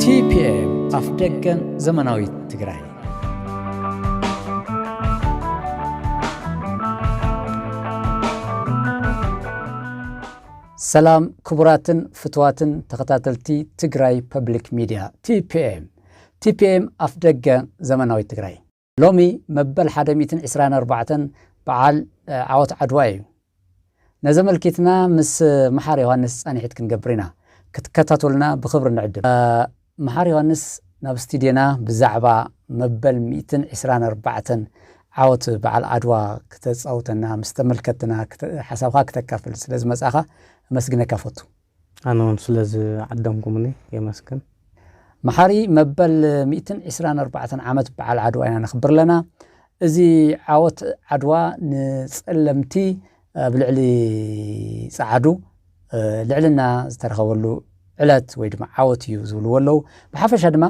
ቲ ፒ ኤም ኣፍ ደገን ዘመናዊት ትግራይ። ሰላም ክቡራትን ፍትዋትን ተኸታተልቲ ትግራይ ፐብሊክ ሚድያ፣ ቲ ፒ ኤም፣ ቲ ፒ ኤም ኣፍ ደገ ዘመናዊት ትግራይ። ሎሚ መበል ሓደ ሚእትን ዕስራን ኣርባዕተን በዓል ዓወት ዓድዋ እዩ። ነዘመልኪትና ምስ መሓር ዮሃንስ ፃንሒት ክንገብር ኢና። ክትከታተሉና ብኽብሪ ንዕድም። መሓር ዮሃንስ ናብ ስቱድዮና ብዛዕባ መበል ሚእትን ዕስራን ኣርባዕተን ዓወት በዓል ዓድዋ ክተፃውተና፣ ምስ ተመልከትና ክተ- ሓሳብካ ክተካፍል ስለ ዝመፃኻ ኣመስግነካ ፈቱ። ኣነ እውን ስለ ዝዓደምኩምኒ የመስግን። መሓሪ፣ መበል ሚእትን ዕስራን ኣርባዕተን ዓመት በዓል ዓድዋ ኢና ነኽብር ኣለና። እዚ ዓወት ዓድዋ ንፀለምቲ ኣብ ልዕሊ ፃዓዱ ልዕልና ዝተረኸበሉ ዕለት ወይ ድማ ዓወት እዩ ዝብልዎ ኣለዉ። ብሓፈሻ ድማ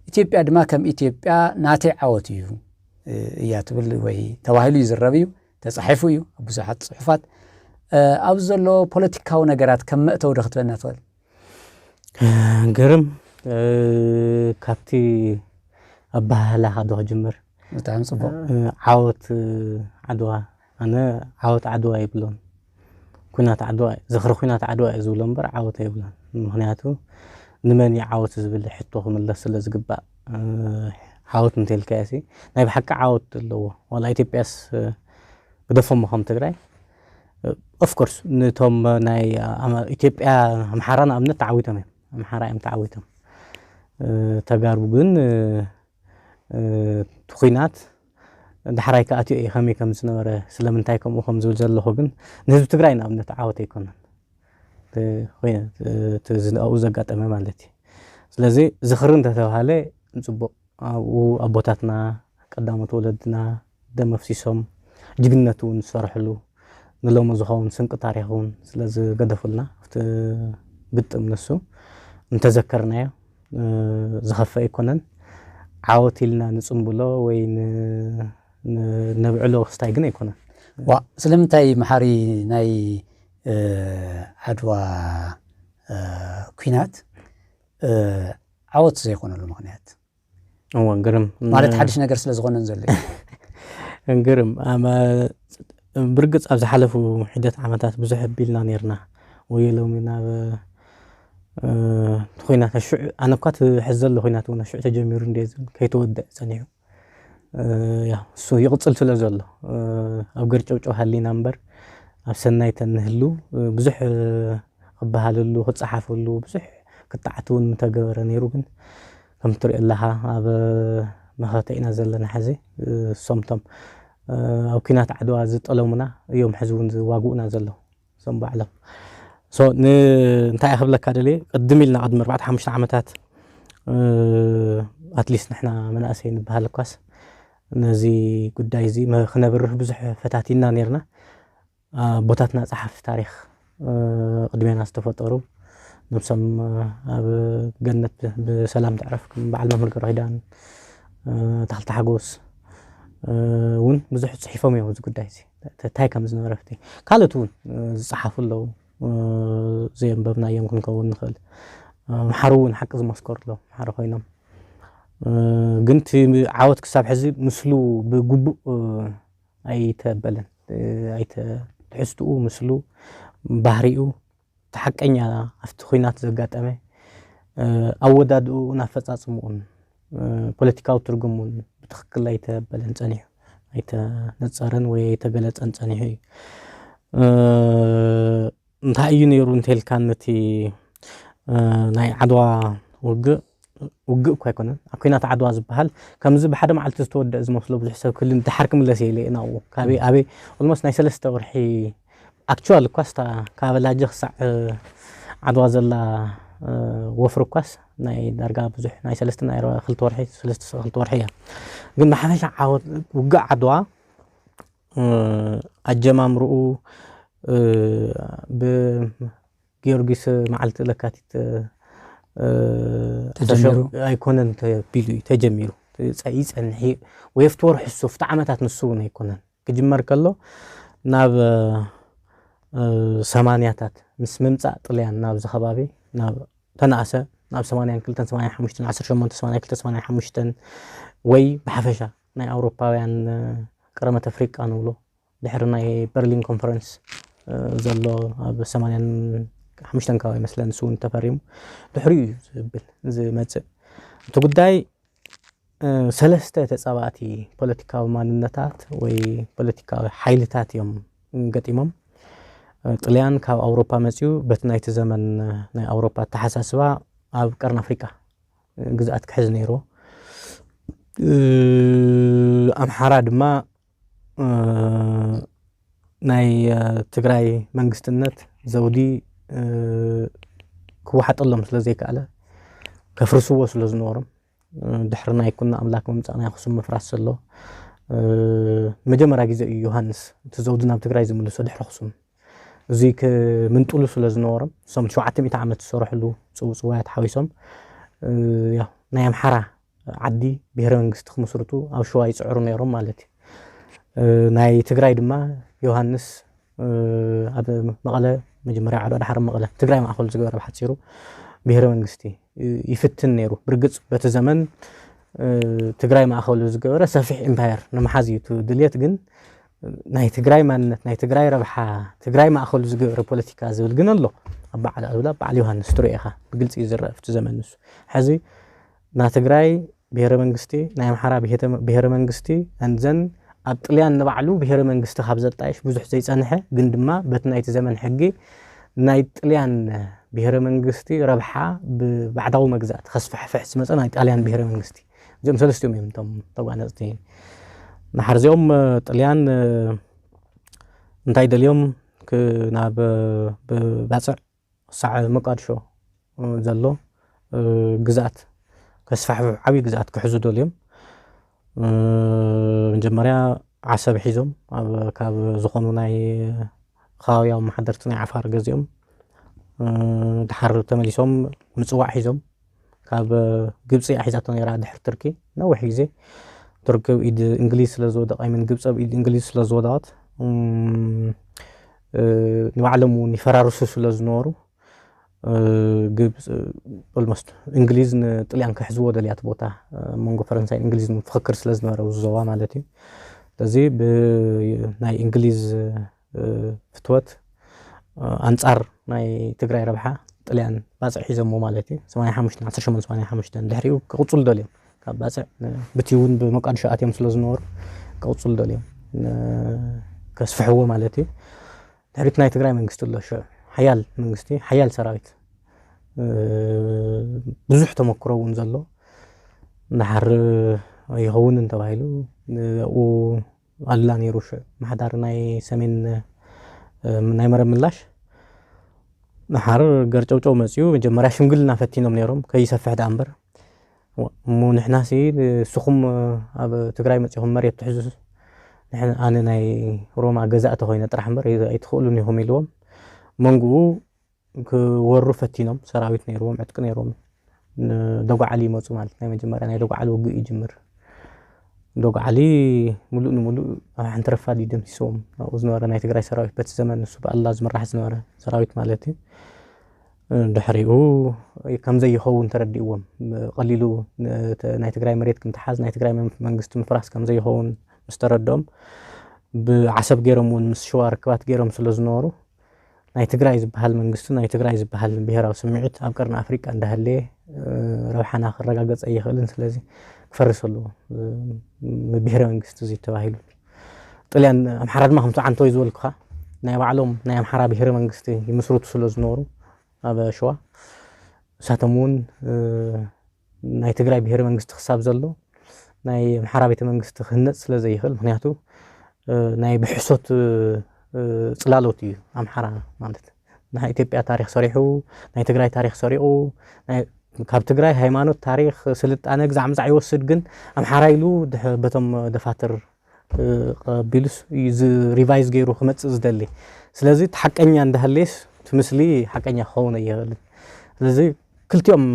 ኢትዮጵያ ድማ ከም ኢትዮጵያ ናተይ ዓወት እዩ እያ ትብል ወይ ተባሂሉ እዩ ዝረብ እዩ፣ ተፃሒፉ እዩ ኣብ ብዙሓት ፅሑፋት። ኣብዚ ዘሎ ፖለቲካዊ ነገራት ከም መእተዊ ዶ ክትበና ትኽእል? ግርም፣ ካብቲ ኣባህላኻ ዶ ክጅምር? ብጣዕሚ ፅቡቅ። ዓወት ዓድዋ፣ ኣነ ዓወት ዓድዋ ይብሎን፣ ኩናት ዓድዋ፣ ዝኽሪ ኩናት ዓድዋ እዩ ዝብሎ እምበር ዓወት ኣይብሎን። ምክንያቱ ንመን እዩ ዓወት ዝብል ሕቶ ክምለስ ስለ ዝግባእ፣ ዓወት እንተልካዮ ሲ ናይ ብሓቂ ዓወት ኣለዎ። ዋላ ኢትዮጵያስ ግደፎሞ ከም ትግራይ፣ ኦፍኮርስ ንቶም ናይ ኣማ- ኢትዮጵያ፣ ኣምሓራ ንኣብነት ተዓዊቶም እዮም። ኣምሓራ እዮም ተዓዊቶም። ተጋሩ ግን እቲ ኩናት ዳሕራይ ክኣትዮ እዩ ከመይ ከም ዝነበረ፣ ስለምንታይ ከምኡ ከም ዝብል ዘለኹ ግን ንህዝቢ ትግራይ ንኣብነት ዓወት ኣይኮነን። እቲ ኩናት፣ እቲ ዝ- ኣብኡ ዘጋጠመ ማለት እዩ። ስለዚ ዝኽሪ እንተተባሃለ ንፅቡቕ፣ ኣብኡ ኣቦታትና ቀዳሞት ወለድና ደም ኣፍሲሶም ጅግንነት እውን ዝሰርሕሉ ንሎሚ ዝኸውን ስንቂ ታሪኽ እውን ስለ ዝገደፉልና ኣብቲ ግጥም ንሱ እንተዘከርናዮ ዝኸፍእ ኣይኮነን። ዓወት ኢልና ንፅምብሎ ወይ ነብዕሎ ክስታይ ግን ኣይኮነን። ዋ ስለምንታይ መሓሪ ናይ ዓድዋ ኩናት ዓወት ዘይኮነሉ ምኽንያት? እወ ግርም ማለት ሓድሽ ነገር ስለ ዝኾነን ዘሎ እዩ። ግርም ብርግፅ ኣብ ዝሓለፉ ሒደት ዓመታት ብዙሕ ኣቢልና ነርና። ወይ ሎሚ ናብ ኩናት ሽዑ ኣነ እኳ ትሕዝ ዘሎ ኩናት እውን ሽዑ ተጀሚሩ እንደ ዝብል ከይተወድዕ ፀኒሑ እሱ ይቕፅል ስለ ዘሎ ኣብ ገርጨውጨው ሃሊና እምበር ኣብ ሰናይ ተንህሉ ብዙሕ ክበሃለሉ ክፀሓፈሉ ብዙሕ ክተዓት እውን ምተገበረ ነይሩ። ግን ከም ትሪኦ ኣለኻ ኣብ መኸተ ኢና ዘለና ሕዚ። እሶምቶም ኣብ ኩናት ዓድዋ ዝጠለሙና እዮም ሕዚ እውን ዝዋግኡና ዘለዉ እሶም ባዕሎም። ሶ እንታይ ክብለካ ደልየ ቅድም ኢልና ቅድሚ ኣርባዕተ ሓሙሽተ ዓመታት ኣትሊስት ንሕና መናእሰይ ንበሃል እኳስ ነዚ ጉዳይ እዚ ክነብርህ ብዙሕ ፈታቲና ነርና። ኣቦታትና ጸሓፍቲ ታሪኽ ቅድሜና ዝተፈጠሩ ነብሶም ኣብ ገነት ብሰላም ትዕረፍ ከም በዓል መምህር ገብረኪዳን ተኽልተ ሓጎስ እውን ብዙሕ ጽሒፎም እዮም እዚ ጉዳይ እዚ እንታይ ከም ዝነበረ ፍቲ ካልኦት እውን ዝጸሓፉ ኣለዉ ዘየንበብናዮም ክንከውን ንኽእል ምሓሩ እውን ሓቂ ዝመስከሩ ኣለዉ ምሓሩ ኮይኖም ግን እቲ ዓወት ክሳብ ሕዚ ምስሉ ብግቡእ ኣይተበለን ኣይተ ትሕዝትኡ ምስሉ ባህሪኡ እቲ ሓቀኛ ኣብቲ ኹናት ዘጋጠመ ኣወዳድኡን ኣፈፃፅምኡን ፖለቲካዊ ትርጉም እውን ብትኽክል ኣይተበለን ፀኒሑ ኣይተነፀረን ወይ ኣይተገለፀን ፀኒሑ እዩ እንታይ እዩ ነይሩ እንተልካ ነቲ ናይ ዓድዋ ውግእ ውግእ እኳ ኣይኮነን ኣብ ኩናት ዓድዋ ዝበሃል ከምዚ ብሓደ መዓልቲ ዝተወደአ ዝመስሎ ብዙሕ ሰብ ክህልን ድሓር ክምለስ የለ ናብኡ ካበይ ኣበይ ኦልሞስት ናይ ሰለስተ ወርሒ ኣክቹዋል እኳስ እታ ካብ ላጀ ክሳዕ ዓድዋ ዘላ ወፍሪ እኳስ ናይ ዳርጋ ብዙሕ ናይ ሰለስተ ናይ ክልተ ወርሒ ሰለስተ ክልተ ወርሒ እያ ግን ብሓፈሻ ዓወት ውግእ ዓድዋ ኣጀማምርኡ ብ ጊዮርጊስ መዓልቲ ለካቲት ተጀሚሩ ኣይኮነን ተቢሉ እዩ ተጀሚሩ ይፀንሕ ወይ ፍቲ ወርሒ ሱ ፍቲ ዓመታት ንሱ እውን ኣይኮነን ክጅመር ከሎ ናብ ሰማንያታት ምስ ምምፃእ ጥልያን ናብዚ ከባቢ ናብ ተናእሰ ናብ ሰማንያን ክልተን ሰማንያን ሓሙሽተን ዓሰርተ ሸሞንተ ሰማንያ ክልተ ሰማንያ ሓሙሽተን ወይ ብሓፈሻ ናይ ኣውሮፓውያን ቀረመት ኣፍሪቃ ንብሎ ድሕሪ ናይ በርሊን ኮንፈረንስ ዘሎ ኣብ ሰማንያን ሓሙሽተን ከባቢ መስለን ንሱ እውን ተፈሪሙ ድሕሪኡ እዩ ዝብል ዝመፅእ እቲ ጉዳይ ሰለስተ ተፃባእቲ ፖለቲካዊ ማንነታት ወይ ፖለቲካዊ ሓይልታት እዮም ገጢሞም። ጥልያን ካብ ኣውሮፓ መፅኡ በቲ ናይቲ ዘመን ናይ ኣውሮፓ ኣተሓሳስባ ኣብ ቀርኒ ኣፍሪቃ ግዝኣት ክሕዝ ነይርዎ። ኣምሓራ ድማ ናይ ትግራይ መንግስትነት ዘውዲ ክወሓጠሎም ስለ ዘይከኣለ ከፍርስዎ ስለ ዝነበሮም ድሕሪ ናይ ኩና ኣምላክ ምምፃእ ናይ ኣክሱም ምፍራስ ዘሎ መጀመርያ ግዜ እዩ ዮሃንስ እቲ ዘውዲ ናብ ትግራይ ዝምልሶ ድሕሪ ኣክሱም። እዚ ክምንጥሉ ስለ ዝነበሮም እሶም ሸውዓተ ሚእቲ ዓመት ዝሰርሕሉ ፅውፅዋያት ሓዊሶም ናይ ኣምሓራ ዓዲ ብሄረ መንግስቲ ክምስርቱ ኣብ ሸዋ ይፅዕሩ ነይሮም ማለት እዩ። ናይ ትግራይ ድማ ዮሃንስ ኣብ መቐለ መጀመርያ ዓድዋ ድሓር መቐለ ትግራይ ማእኸሉ ዝገበረ ብሓፂሩ ብሄረ መንግስቲ ይፍትን ነይሩ። ብርግፅ በቲ ዘመን ትግራይ ማእኸሉ ዝገበረ ሰፊሕ ኢምፓየር ንምሓዝ እዩ ድልየት ግን ናይ ትግራይ ማንነት ናይ ትግራይ ረብሓ ትግራይ ማእኸሉ ዝገበረ ፖለቲካ ዝብል ግን ኣሎ። ኣብ በዓል ኣሉላ በዓል ዮሃንስ ትሪኦ ኢኻ ብግልፂ እዩ ዝረአ ኣብቲ ዘመን ንሱ። ሕዚ ናይ ትግራይ ብሄረ መንግስቲ ናይ ኣምሓራ ብሄረ መንግስቲ ኣንዘን ኣብ ጥልያን ንባዕሉ ብሄረ መንግስቲ ካብ ዘጣየሽ ብዙሕ ዘይፀንሐ ግን ድማ በቲ ናይቲ ዘመን ሕጊ ናይ ጥልያን ብሄረ መንግስቲ ረብሓ ብባዕዳዊ መግዛእቲ ከስፍሕፍሕ ዝመፀ ናይ ጣልያን ብሄረ መንግስቲ እዚኦም ሰለስቲኦም እዮም እቶም ተጓነፅቲ። ንሓር እዚኦም ጥልያን እንታይ ደልዮም ናብ ብባፅዕ ሳዕ መቃድሾ ዘሎ ግዝኣት ከስፋሕፍሑ ዓብዪ ግዝኣት ክሕዙ ደልዮም መጀመርያ ዓሰብ ሒዞም ካብ ዝኾኑ ናይ ከባቢያዊ መሓደርቲ ናይ ዓፋር ገዚኦም ድሓር ተመሊሶም ምፅዋዕ ሒዞም ካብ ግብፂ ኣሒዛቶ ነራ ድሕሪ ትርኪ ነዊሕ ግዜ ትርኪ ኢድ እንግሊዝ ስለ ዝወደቀ ምን ግብፂ ኣብ ኢድ እንግሊዝ ስለ ዝወደቀት ንባዕሎም እውን ይፈራርሱ ስለ ዝነበሩ ግብፂ ኦልሞስት እንግሊዝ ንጥልያን ክሕዝዎ ደልያት ቦታ መንጎ ፈረንሳይ እንግሊዝ ምፍክክር ስለ ዝነበረ ዞባ ማለት እዩ። ስለዚ ብናይ እንግሊዝ ፍትወት ኣንፃር ናይ ትግራይ ረብሓ ጥልያን ባፅዕ ሒዘሞ ማለት እዩ። ሰማንያ ሓሙሽተ ዓሰርተ ሸሞንተ ሰማንያ ሓሙሽተ ድሕሪኡ ክቕፅሉ ደልዮም ካብ ባፅዕ ብቲ እውን ብመቃድሾ ኣትዮም ስለ ዝነበሩ ክቕፅሉ ደልዮም ከስፍሕዎ ማለት እዩ። ድሕሪት ናይ ትግራይ መንግስቲ ኣሎ ሽዑ ሓያል መንግስቲ ሓያል ሰራዊት ብዙሕ ተመክሮ እውን ዘሎ ንሓር ይኸውን እንተባሂሉ ኣብኡ ኣሉላ ነይሩ ሽዑ ማሕዳር ናይ ሰሜን ናይ መረብ ምላሽ ንሓር ገርጨውጨው መፅኡ መጀመርያ ሽምግልና ፈቲኖም ነይሮም ከይሰፍሕ ዳ እምበር እሞ ንሕናሲ ንስኹም ኣብ ትግራይ መፂኹም መሬት ትሕዙ ኣነ ናይ ሮማ ገዛእቲ ኮይነ ጥራሕ እምበር ኣይትኽእሉን ኢኹም ኢልዎም መንግኡ ክወሩ ፈቲኖም ሰራዊት ነይርዎም ዕጥቂ ነይሮም ደጓዓሊ ይመፁ ማለት ናይ መጀመርያ ናይ ደጓዓሊ ውግእ ይጅምር ደጓዓሊ ሙሉእ ንሙሉእ ኣብ ሓንቲ ረፋድ ይደምሲስዎም ኣብኡ ዝነበረ ናይ ትግራይ ሰራዊት በቲ ዘመን ንሱ ብኣላ ዝምራሕ ዝነበረ ሰራዊት ማለት እዩ ድሕሪኡ ከምዘይኸውን ተረዲእዎም ቀሊሉ ናይ ትግራይ መሬት ክምትሓዝ ናይ ትግራይ መንግስቲ ምፍራስ ከምዘይኸውን ምስ ተረድኦም ብዓሰብ ገይሮም እውን ምስ ሽዋ ርክባት ገይሮም ስለ ዝነበሩ ናይ ትግራይ ዝበሃል መንግስቲ ናይ ትግራይ ዝበሃል ብሄራዊ ስምዒት ኣብ ቀርኒ ኣፍሪቃ እንዳሃለየ ረብሓና ክረጋገፅ ኣይኽእልን ስለዚ ክፈርስ ኣለዎ ብሄረ መንግስቲ እዚ ተባሂሉ ጥልያን ኣምሓራ ድማ ከምቲ ዓንተወይ ዝበልኩኻ ናይ ባዕሎም ናይ ኣምሓራ ብሄረ መንግስቲ ይምስርቱ ስለ ዝነበሩ ኣብ ሸዋ እሳቶም እውን ናይ ትግራይ ብሄረ መንግስቲ ክሳብ ዘሎ ናይ ኣምሓራ ቤተ መንግስቲ ክህነፅ ስለ ዘይኽእል ምክንያቱ ናይ ብሕሶት ፅላሎት እዩ ኣምሓራ ማለት ናይ ኢትዮጵያ ታሪክ ሰሪሑ ናይ ትግራይ ታሪክ ሰሪቁ ካብ ትግራይ ሃይማኖት ታሪክ ስልጣነ ግዛዕ ምዛዕ ይወስድ ግን ኣምሓራ ኢሉ በቶም ደፋትር ቀቢሉስ እዚ ሪቫይዝ ገይሩ ክመፅእ ዝደሊ ስለዚ እቲ ሓቀኛ እንዳሃለየስ እቲ ምስሊ ሓቀኛ ክኸውን ኣይኽእልን ስለዚ ክልቲኦም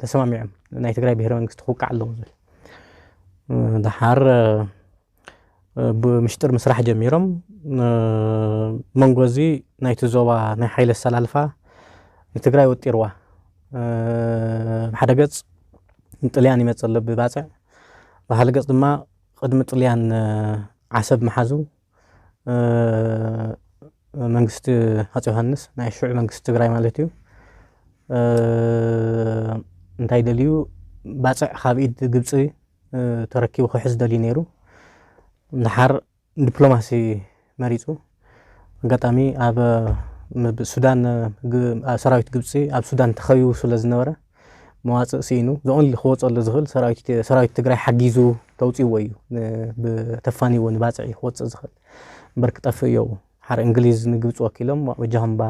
ተሰማሚዖም ናይ ትግራይ ብሄረ መንግስቲ ክውቃዕ ኣለዎ ዝብል ድሓር ብምሽጥር ምስራሕ ጀሚሮም መንጎ እዚ ናይቲ ዞባ ናይ ሓይሊ ኣሰላልፋ ንትግራይ ወጢርዋ ብሓደ ገጽ ንጥልያን ይመጽእ ኣሎ ብባጽዕ፣ ብሓደ ገጽ ድማ ቅድሚ ጥልያን ዓሰብ ምሓዙ መንግስቲ ኣጽ ዮሃንስ ናይ ሽዑ መንግስቲ ትግራይ ማለት እዩ እንታይ ደልዩ ባጽዕ ካብ ኢድ ግብፂ ተረኪቡ ክሕዝ ደልዩ ነይሩ። ንሓር ዲፕሎማሲ መሪፁ። ኣጋጣሚ ኣብ ሱዳን ሰራዊት ግብፂ ኣብ ሱዳን ተኸቢቡ ስለ ዝነበረ መዋፅእ ስኢኑ ዘኦንሊ ክወፀሉ ዝኽእል ሰራዊት ትግራይ ሓጊዙ ተውፅዎ እዩ። ብተፋኒዎ ንባፅዒ ክወፅእ ዝኽእል እምበር ክጠፍእ እዮው ሓር እንግሊዝ ንግብፂ ወኪሎም ወጃኹም ባ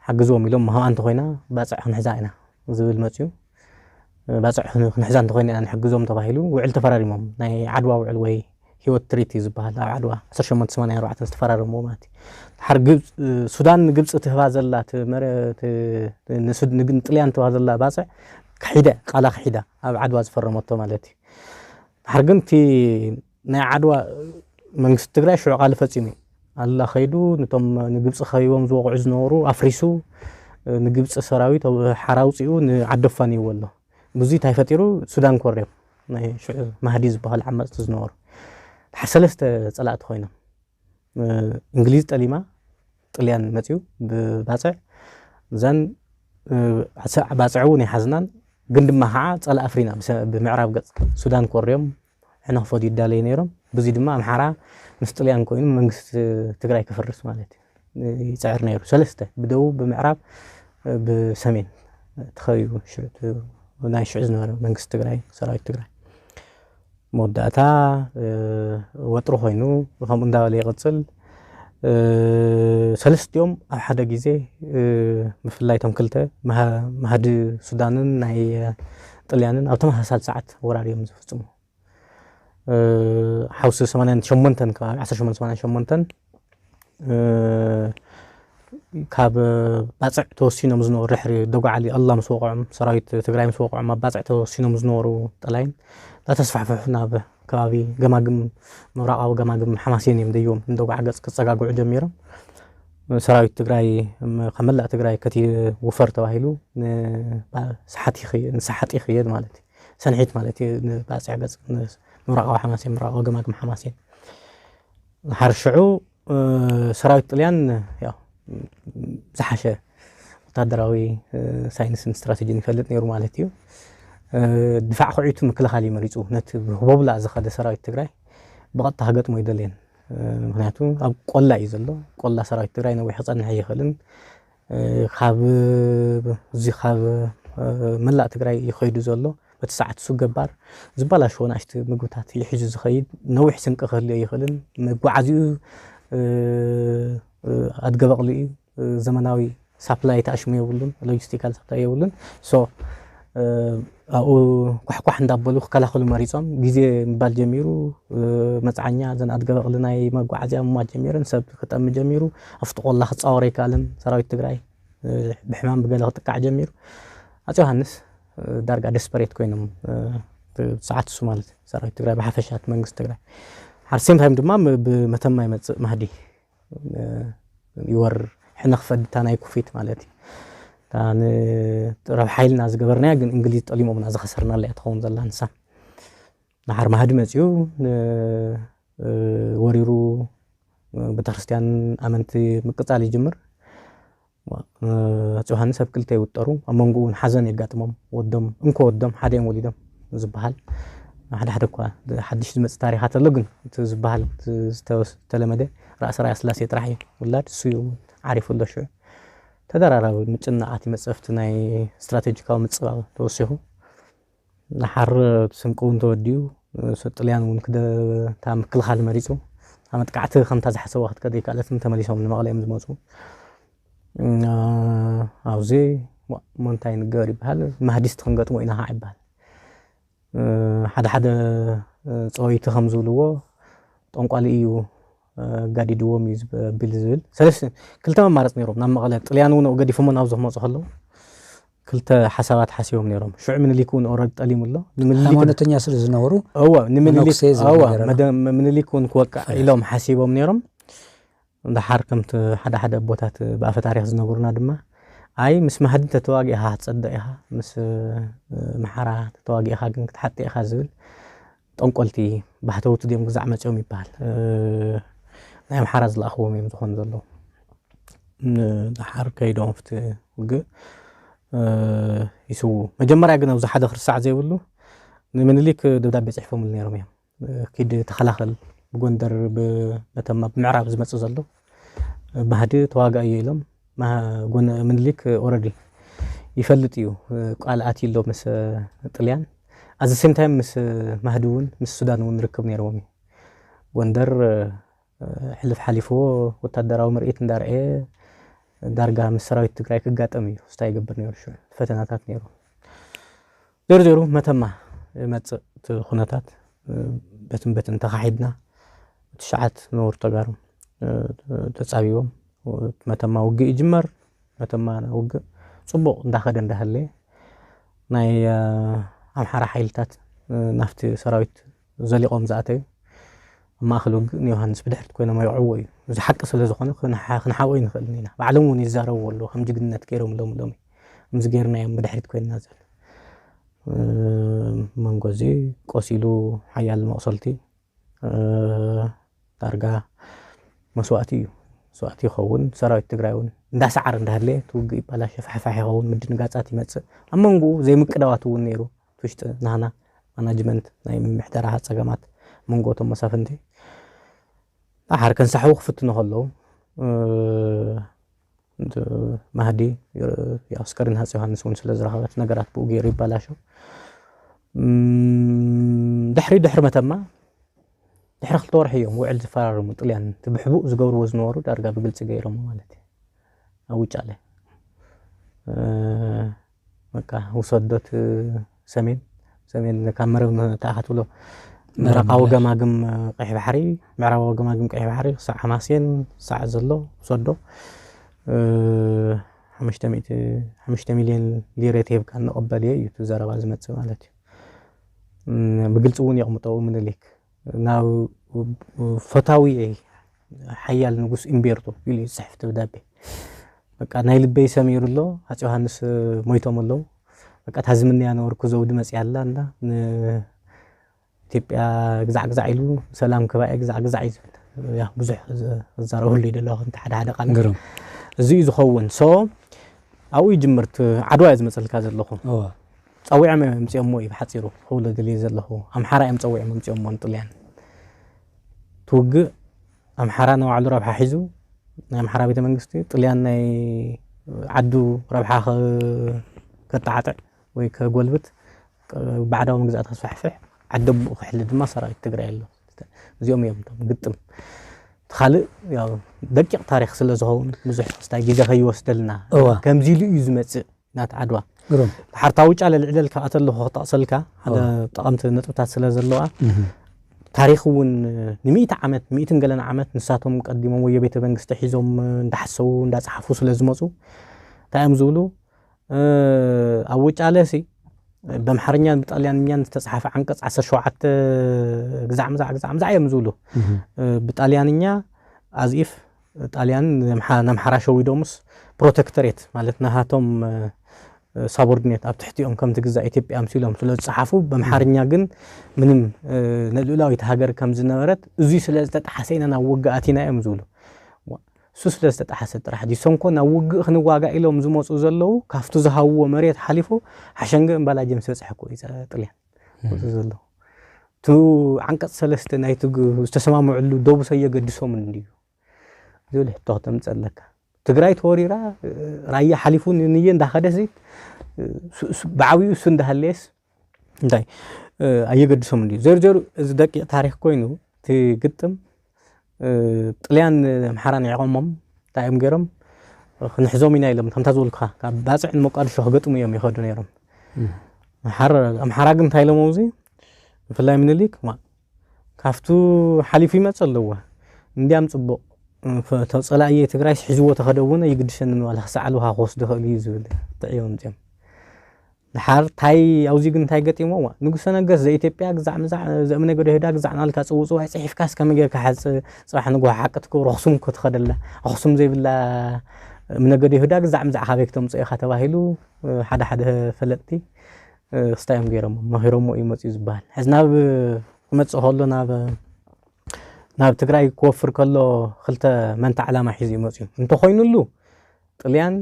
ሓግዝዎም ኢሎም መሃባ እንተኮይና ባፅዕ ክንሕዛ ኢና ዝብል መፅዩ። ባፅዕ ክንሕዛ እንተኮይና ኢና ንሕግዞም ተባሂሉ ውዕል ተፈራሪሞም። ናይ ዓድዋ ውዕል ወይ ህይወት ትሪቲ ዝበሃል ኣብ ዓድዋ ዓሰርተ ሸሞንተ ሰማንያ ኣርባዕተ ዝተፈራረምዎ ማለት እዩ። ሓር ግብፂ ሱዳን ንግብፂ ትህባ ዘላ ንጥልያን ትህባ ዘላ ባፅዕ ክሒዳ ቃላ ክሒዳ ኣብ ዓድዋ ዝፈረመቶ ማለት እዩ። ሓር ግን እቲ ናይ ዓድዋ መንግስቲ ትግራይ ሽዑ ቃል ፈፂሙ ኣላ ከይዱ ንቶም ንግብፂ ከቢቦም ዝወቕዑ ዝነበሩ ኣፍሪሱ ንግብፂ ሰራዊት ሓራ ኣውፂኡ ንዓዲ ኣፋንይዎ ኣሎ። ብዙ እንታይ ፈጢሩ ሱዳን ኮርዮም ናይ ሽዑ ማህዲ ዝበሃሉ ዓመፅቲ ዝነበሩ ሓር ሰለስተ ፀላእቲ ኮይኖም እንግሊዝ ጠሊማ ጥልያን መፅዩ ብባፅዕ እዛን ባፅዕ እውን ይሓዝናን ግን ድማ ከዓ ፀላእ ኣፍሪና ብምዕራብ ገፅ ሱዳን ኮርዮም ሕነ ክፈዱ ይዳለዩ ነይሮም። ብዙ ድማ ኣምሓራ ምስ ጥልያን ኮይኑ መንግስቲ ትግራይ ክፍርስ ማለት እዩ ይፅዕር ነይሩ። ሰለስተ ብደቡብ ብምዕራብ ብሰሜን ተኸቢቡ ናይ ሽዑ ዝነበረ መንግስቲ ትግራይ ሰራዊት ትግራይ መወዳእታ ወጥሪ ኮይኑ ከምኡ እንዳበለ ይቕፅል። ሰለስቲኦም ኣብ ሓደ ግዜ ብፍላይ እቶም ክልተ ማህዲ ሱዳንን ናይ ጥልያንን ኣብ ተመሳሳሊ ሰዓት ወራር እዮም ዝፍፅሙ። ሓውሲ ሰማንያን ሸሞንተን ከባቢ ዓሰርተ ሸሞንተ ሰማንያን ሸሞንተን ካብ ባፅዕ ተወሲኖም ዝነበሩ ድሕሪ ደጓዓሊ ኣላ ምስ ወቕዖም ሰራዊት ትግራይ ምስ ወቕዖም ኣብ ባፅዕ ተወሲኖም ዝነበሩ ጠላይን እንዳተስፋሕፍሑ ናብ ከባቢ ገማግም ምብራቓዊ ገማግም ሓማሴን እዮም ደይቦም ንደጓዓ ገፅ ክፀጋግዑ ጀሚሮም። ሰራዊት ትግራይ ካብ መላእ ትግራይ ከትውፈር ተባሂሉ ንሰሓጥ ይኽየድ ማለት እዩ። ሰንሒት ማለት እዩ ንባፅዕ ገፅ ምብራቓዊ ሓማሴን ምብራቓዊ ገማግም ሓማሴን ሓር ሽዑ ሰራዊት ጥልያን ዝሓሸ ወታደራዊ ሳይንስን ስትራተጂን ይፈልጥ ነይሩ ማለት እዩ። ድፋዕ ክዒቱ ምክልኻል እዩ መሪፁ። ነቲ ብህቦብላ ዝኸደ ሰራዊት ትግራይ ብቐጥታ ክገጥሞ ኣይደለየን። ምክንያቱ ኣብ ቆላ እዩ ዘሎ። ቆላ ሰራዊት ትግራይ ነዊሕ ክፀንሕ ኣይኽእልን። ካብ እዚ ካብ መላእ ትግራይ ይኸይዱ ዘሎ በቲ ሰዓት እሱ ገባር ዝበላሸወ ናእሽቲ ምግብታት ይሕዙ ዝኸይድ ነዊሕ ስንቂ ክህልዮ ይኽእልን መጓዓዚኡ ኣድገበቕሉ እዩ። ዘመናዊ ሳፕላይ ተኣሽሙ የብሉን፣ ሎጂስቲካል ሳፕላይ የብሉን። ሶ ኣብኡ ኳሕኳሕ እንዳበሉ ክከላኸሉ መሪፆም ግዜ ምባል ጀሚሩ። መፅዓኛ ዘን ኣድገበቕሊ ናይ መጓዓዝያ ምማት ጀሚረን ሰብ ክጠሚ ጀሚሩ። ኣብቲ ቆላ ክፃወር ኣይከኣልን ሰራዊት ትግራይ ብሕማም ብገለ ክጥቃዕ ጀሚሩ። ኣፅ ዮሃንስ ዳርጋ ደስፐሬት ኮይኖም ሰዓት እሱ ማለት ሰራዊት ትግራይ ብሓፈሻት መንግስቲ ትግራይ ሓርሴም ታይም ድማ ብመተማ ይመፅእ ማህዲ ይወር ሕነ ክፈድታ ናይ ኩፊት ማለት እዩ። ረብ ሓይልና ዝገበርናያ ግን እንግሊዝ ጠሊሞምና ዝኸሰርናለያ ትኸውን ዘላ ንሳ ንሓር ማህዲ መፅኡ ወሪሩ ቤተክርስትያን ኣመንቲ ምቅፃል ይጅምር። ኣፅ ዮሃንስ ኣብ ክልተ ይውጠሩ። ኣብ መንጎ እውን ሓዘን የጋጥሞም። ወዶም እንኮ ወዶም ሓደ እዮም ወሊዶም ዝበሃል ሓደ ሓደ እኳ ሓድሽ ዝመፅእ ታሪኻት ኣሎ ግን እቲ ዝበሃል ዝተለመደ ራእሲ ራያ ስላሴ ጥራሕ እዩ ውላድ እሱ እዩ ዓሪፉ ኣሎ ሽዑ ተደራራቢ ምጭናዓት ይመፅእ ኣብቲ ናይ ስትራቴጂካዊ ምፅባብ ተወሲኹ ንሓር ስንቂ እውን ተወዲኡ ጥልያን እውን ክደ እታ ምክልኻል መሪፁ እታ መጥቃዕቲ ከምታ ዝሓሰብዋ ክትከደ ይከኣለትን ተመሊሶም ንመቐለ እዮም ዝመፁ ኣብዚ ሞንታይ ንገበር ይበሃል ማህዲስት ክንገጥሞ ኢና ከዓ ይበሃል ሓደ ሓደ ፀወይቲ ከም ዝብልዎ ጠንቋሊ እዩ ጋዲድዎም እዩ ቢል ዝብል ሰለስተ ክልተ መማረፂ ነይሮም ናብ መቐለ ጥልያን እውን ገዲፎሞ ናብዚ ክመፁ ከለዉ ክልተ ሓሳባት ሓሲቦም ነይሮም ሽዑ ምንሊክ እውን ኦረድ ጠሊሙ ኣሎ ንምንሊክ ሃይማኖተኛ ስለ ዝነበሩ እወ ንምንሊክ መነኩሴ ዝብል እወ ነገር ኣሎ። መደ- ምንሊክ እውን ክወቅዕ ኢሎም ሓሲቦም ነይሮም እንድሓር ከምቲ ሓደ ሓደ ኣቦታት ብኣፈ ታሪክ ዝነገሩና ድማ ኣይ ምስ ማህዲ ተተዋጊእኻ ክትጸድቕ ኢኻ፣ ምስ ኣምሓራ ተተዋጊእኻ ግን ክትሓጥእ ኢኻ ዝብል ጠንቆልቲ፣ ባህተውቲ ድዮም ግዛዕ መጺኦም ይበሃል። ናይ ኣምሓራ ዝለኣኽዎም እዮም ዝኾኑ ዘለዉ። ደሓር ከይዶም ኣብቲ ውግእ ይስዉ። መጀመርያ ግን ኣብዚ ሓደ ክርሳዕ ዘይብሉ፣ ንምንሊክ ደብዳቤ ጽሕፎምሉ ነይሮም እዮም። ኪድ ተኸላኸል፣ ብጎንደር ብመተማ ብምዕራብ ዝመጽእ ዘሎ ማህዲ ተዋጋእዮ ኢሎም። ምንሊክ ኦረዲ ይፈልጥ እዩ፣ ቃል ኣትዩ ኣሎ ምስ ጥልያን። ኣዚ ሴም ታይም ምስ ማህዲ እውን ምስ ሱዳን እውን ርክብ ነይርዎም እዩ። ጎንደር ሕልፍ ሓሊፍዎ ወታደራዊ ምርኢት እንዳርኤ ዳርጋ ምስ ሰራዊት ትግራይ ክጋጠም እዩ ስታይ ይገብር ነይሩ። ሽዑ ፈተናታት ነይሩ። ዞሮ ዞሮ መተማ መጽእ እቲ ኩነታት በትን በትን ተኻሒድና ትሽዓት ነበሩ ተጋሩ ተጻቢቦም መተማ ውግእ ይጅመር። መተማ ውግእ ጽቡቕ እንዳኸደ እንዳሃለየ ናይ ኣምሓራ ሓይልታት ናፍቲ ሰራዊት ዘሊቖም ዝኣተዩ ኣብ ማእኸል ውግእ ንዮሃንስ ብድሕሪት ኮይኖም ኣይውዕዎ እዩ። እዚ ሓቂ ስለ ዝኾነ ክንሓ- ክንሓቦ ኣይንኽእልን ኢና። ባዕሎም እውን ይዛረብዎ ኣለዉ ከም ጅግንነት ገይሮም ሎም ሎም ከምዚ ገይርና እዮም ብድሕሪት ኮይንና ዝብል መንጎ እዚ ቆሲሉ ሓያል መቑሰልቲ ዳርጋ መስዋእቲ እዩ። መስዋእቲ ይኸውን። ሰራዊት ትግራይ እውን እንዳሰዓር እንዳሃለየ ትውግእ ይባላሸ ፋሕፋሕ ይኸውን። ምድንጋጻት ይመጽእ። ኣብ መንጎኡ ዘይምቅዳዋት እውን ነይሩ። ትውሽጢ ናህና ማናጅመንት ናይ ምምሕዳራ ጸገማት መንጎ እቶም መሳፍንቲ ዳሓር ከንሳሕቡ ክፍትኑ ከለዉ ማህዲ የኣስከርን ሃፀ ዮሃንስ እውን ስለ ዝረኸበት ነገራት ብኡ ገይሩ ይባላሸው። ድሕሪ ድሕሪ መተማ ድሕሪ ክልተ ወርሒ እዮም ውዕል ዝፈራርሙ ጥልያን ትብሕቡእ ዝገብርዎ ዝነበሩ ዳርጋ ብግልፂ ገይሮም ማለት እዩ። ኣብ ውጫለ በቃ ውሰዶት ሰሜን ሰሜን ካብ መረብ ተኣኻትብሎ ምዕራባዊ ገማግም ቀይሕ ባሕሪ ምዕራባዊ ገማግም ቀይሕ ባሕሪ ክሳዕ ሓማሴን ክሳዕ ዘሎ ውሰዶ ሓሙሽተ ሚእቲ ሓሙሽተ ሚልዮን ሊረ ተሂብካ እንቐበል እየ እዩ እቲ ዘረባ ዝመፅእ ማለት እዩ። ብግልፂ እውን የቕምጠው ምንሊክ ናብ ፈታዊ ሓያል ንጉስ ኢምቤርቶ ኢሉ እዩ ዝፅሕፍ ደብዳቤ። በቃ ናይ ልበይ ሰሚሩ ኣሎ። ኣፄ ዮሃንስ ሞይቶም ኣለዉ። በቃ እታ ዝምነያ ነበርኩ ዘውዲ መፅያ ኣላ እንዳ ኢትዮጵያ ግዛዕ ግዛዕ ኢሉ ሰላም ክባኤ ግዛዕ ግዛዕ እዩ ዝብል። ብዙሕ ክዛረበሉ ይደለኹ እንተ ሓደ ሓደ ቃል እዚ እዩ ዝኸውን። ሶ ኣብኡ ይጅምር ዓድዋ እዩ ዝመፀልካ ዘለኹ። ፀዊዖም እዮም የምፅኦሞ እዩ ብሓፂሩ ክብሎ ደልየ ዘለኹ። ኣምሓራ እዮም ፀዊዖም የምፅኦሞ ንጥልያን ትውግእ ኣምሓራ ንባዕሉ ረብሓ ሒዙ ናይ ኣምሓራ ቤተ መንግስቲ ጥልያን ናይ ዓዱ ረብሓ ከተዓጥዕ ወይ ከጎልብት ባዕዳዊ ምግዛእ ተስፋሕፍሕ ዓደቡኡ ክሕሊ ድማ ሰራዊት ትግራይ ኣሎ። እዚኦም እዮም እቶም ግጥም ካልእ ደቂቕ ታሪክ ስለ ዝኸውን ብዙሕ ክስታይ ግዜ ከይወስደልና ከምዚ ኢሉ እዩ ዝመፅእ ናት ዓድዋ። ሓርታ ውጫ ለልዕለልካ ኣተለኹ ክጠቕሰልካ ሓደ ጠቐምቲ ነጥብታት ስለ ዘለዋ ታሪክ እውን ንሚእቲ ዓመት ሚእትን ገለን ዓመት ንሳቶም ቀዲሞም ወዮ ቤተ መንግስቲ ሒዞም እንዳሓሰቡ እንዳፀሓፉ ስለ ዝመፁ እንታይ እዮም ዝብሉ ኣብ ውጫለ ሲ በምሓርኛን ብጣልያንኛን ዝተፅሓፈ ዓንቀፅ ዓሰርተ ሸውዓተ ግዛዕ ምዛዕ ግዛዕ ምዛዕ እዮም ዝብሉ ብጣልያንኛ ኣዝኢፍ ጣልያን ነምሓራ ሸዊዶምስ ፕሮቴክተሬት ማለት ናሃቶም ሳቦርዲኔት ኣብ ትሕቲኦም ከም ትግዛእ ኢትዮጵያ ኣምሲሎም ስለ ዝፀሓፉ በምሓርኛ ግን ምንም ንልኡላዊት ሃገር ከም ዝነበረት እዙይ ስለ ዝተጠሓሰ ኢና ናብ ውግእ ኣቲና እዮም ዝብሉ። እሱ ስለ ዝተጠሓሰ ጥራሕ ድዩ ሰንኮ ናብ ውግእ ክንዋጋእ ኢሎም ዝመፁ ዘለዉ ካብቲ ዝሃብዎ መሬት ሓሊፉ ሓሸንገ እምባላጀ ምስ በፅሐ እኮ እዩ ጥልያን ዝመፁ ዘለዉ። እቲ ዓንቀፅ ሰለስተ ናይቲ ዝተሰማምዕሉ ደቡሰ የገድሶም እንድዩ ዝብል ሕቶ ክተምፅእ ኣለካ። ትግራይ ተወሪራ ራያ ሓሊፉ ንየ እንዳኸደሲ ብዓብዩ እሱ እንዳሃለየስ እንታይ ኣየገድሶም እንድዩ። ዘርዘሩ እዚ ደቂቕ ታሪክ ኮይኑ እቲ ግጥም ጥልያን ኣምሓራን ይዕቐሞም እንታይ እዮም ገይሮም ክንሕዞም ኢና ኢሎም ከምታ ዝበልኩኻ ካብ ባፅዕ ንመቃድሾ ክገጥሙ እዮም ይኸዱ ነይሮም። ኣምሓራ ግን እንታይ ኢሎም ኣብዚ ብፍላይ ምንሊክ ካብቱ ሓሊፉ ይመፅ ኣለዎ እንዲያም ፅቡቕ ተፀላእየ ትግራይ ስሒዝዎ ተኸደ እውን ኣይግድሸንን ዋላ ክሳዕ ልውሃ ክወስዱ ይኽእሉ እዩ ዝብል ጥዕዮም ፅዮም ድሓር ታይ ኣብዚ ግን እንታይ ገጢሞ ንጉሰ ነገስ ዘኢትዮጵያ ግዛዕ ምዛዕ ዘእምነ ገዶ ሄዳ ግዛዕ ናልካ ፅውፅዋይ ፅሒፍካስ ከመይ ጌርካ ሓፅ ፅባሕ ንጉሆ ሓቂ ትክብር ኣኽሱም እኮ ትኸደላ ኣኽሱም ዘይብላ እምነገደ ይሁዳ ግዛዕ ምዛዕ ካበይ ክተምፅኦ ኢኻ ተባሂሉ ሓደ ሓደ ፈለጥቲ ክስታይ እዮም ገይሮሞ፣ መኺሮሞ እዩ መፅኡ ዝበሃል። ሕዚ ናብ ክመፅእ ከሎ ናብ ናብ ትግራይ ክወፍር ከሎ ክልተ መንታ ዕላማ ሒዙ እዩ መፅኡ። እንተኾይኑሉ ጥልያን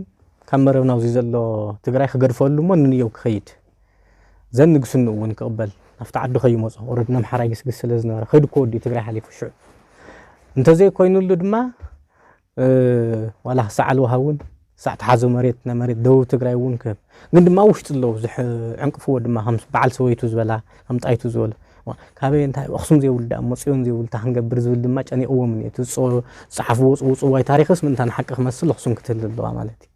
ካብ መረብ ናብዚ ዘሎ ትግራይ ክገድፈሉ እሞ ንንየው ክኸይድ፣ ዘን ንግስንኡ እውን ክቕበል ናብቲ ዓዱ ከይመፆ ወረድ ነምሓራ ይግስግስ ስለ ዝነበረ ከይዱ እኮ ወዲኡ ትግራይ ሓሊፉ ሽዑ። እንተዘይኮይኑሉ ድማ ዋላ ክሳዕ ኣልዋሃ እውን ክሳዕ ተሓዞ መሬት ናይ መሬት ደቡብ ትግራይ እውን ክህብ፣ ግን ድማ ውሽጢ ኣለዉ ዝዕንቅፍዎ ድማ ከም በዓል ሰበይቱ ዝበላ ከም ጣይቱ ዝበሉ ካበይ እንታይ ኣኽሱም ዘይብሉ ዳ እሞ ፅዮን ዘይብሉ እንታይ ክንገብር ዝብል ድማ ጨኒቕዎም እዩ። እቲ ዝፀሓፍዎ ፅውፅዋይ ታሪክስ ምንታ ንሓቂ ክመስል ኣኽሱም ክትህል ኣለዋ ማለት እዩ።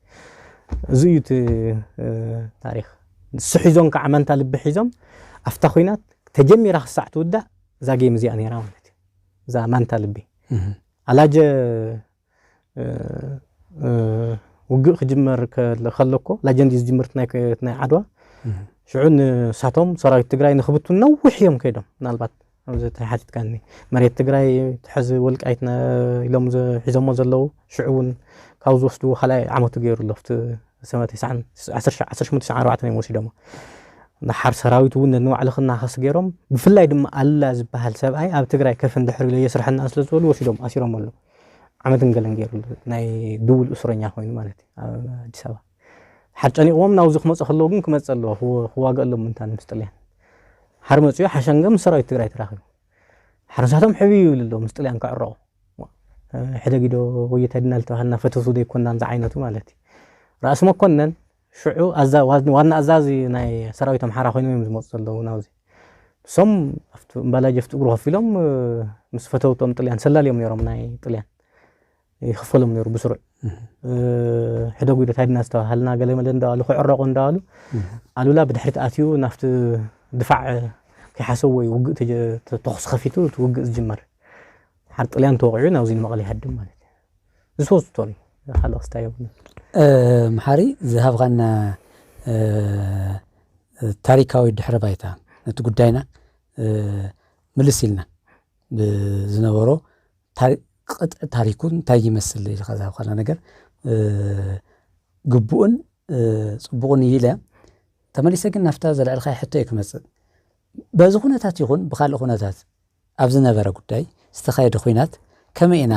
እዚ እዩ እቲ ታሪክ። ንሱ ሒዞም ከዓ መንታ ልቢ ሒዞም ኣብታ ኩናት ተጀሚራ ክሳዕ ትውዳእ እዛ ጌም እዚኣ ነይራ ማለት እዩ። እዛ ማንታ ልቢ ኣላጀ ውግእ ክጅመር ከለኮ ላጀንዲ ዝጅምርት ናይ ዓድዋ ሽዑ ንሳቶም ሰራዊት ትግራይ ንክብቱ ነዊሕ እዮም ከይዶም። ምናልባት ኣብዚ ተሓቲትካኒ መሬት ትግራይ ትሕዚ ወልቃይት ኢሎም ሒዞሞ ዘለዉ ሽዑ እውን ካብ ዝወስድዎ ካልኣይ ዓመቱ ገይሩ ኣሎ። ኣብቲ ሰመ ዓሰርተ ሸሞንተ ኣርባዕተ እዮም ወሲዶሞ። ንሓር ሰራዊት እውን ነንባዕሉ ክናኸስ ገይሮም። ብፍላይ ድማ ኣሉላ ዝበሃል ሰብኣይ ኣብ ትግራይ ከፍን ድሕሪ ኢሎ የስርሐና ስለ ዝበሉ ወሲዶም ኣሲሮም ኣለዉ። ዓመትን ገለን ገይሩ ናይ ድውል እስረኛ ኮይኑ ማለት እዩ ኣብ ኣዲስ ኣበባ። ሓር ጨኒቕዎም ናብዚ ክመፁ ከለዉ ግን ክመፀ ኣለዎ ክዋገ ኣለዎ ምንታን ምስ ጥልያን ሓር መፅዮ ሓሸንገ ምስ ሰራዊት ትግራይ ተራኺቡ ሓር ንሳቶም ሕቢ ይብል ኣሎ ምስ ጥልያን ክዕረቑ ሕደጊዶ ወየታይ ድና ዝተባሃልና ፈተሱ ዘይኮናን ዝዓይነቱ ማለት እዩ። ራእሲ መኮነን ሽዑ ዋና ኣዛዚ ናይ ሰራዊት ኣምሓራ ኮይኖም እዮም ዝመፁ ዘለዉ ናብዚ። እሶም እምባላጀ ፍቲ እግሩ ከፊሎም ምስ ፈተውቶም ጥልያን ሰላል እዮም ነይሮም ናይ ጥልያን ይኽፈሎም ነይሩ ብስሩዕ ሕደጉ ዶ ታድና ዝተባሃልና ገለ መለ እንዳባሉ ክዕረቑ እንዳባሉ ኣሉላ ብድሕሪት ኣትዩ ናብቲ ድፋዕ ከይሓሰብ ወይ ውግእ ተኹስ ከፊቱ እቲ ውግእ ዝጅመር ሓር ጥልያን ተወቂዑ ናብዚ ንመቐለ ይሃድም ማለት እዩ። ዝሶ ስቶሪ ካልኦ ክስታይ የብሉን። መሓሪ ዝሃብኻና ታሪካዊ ድሕረ ባይታ ነቲ ጉዳይና ምልስ ኢልና ብዝነበሮ ቅጥዒ ታሪኩ እንታይ ይመስል ኢልካ ዝሃብኻና ነገር ግቡእን ፅቡቕን እዩ ኢለ ተመሊሰ ግን ናፍታ ዘልዕልካ ሕቶ እዩ ክመፅእ በዚ ኩነታት ይኹን ብካልእ ኩነታት ኣብ ዝነበረ ጉዳይ ዝተኻየደ ኩናት ከመይ ኢና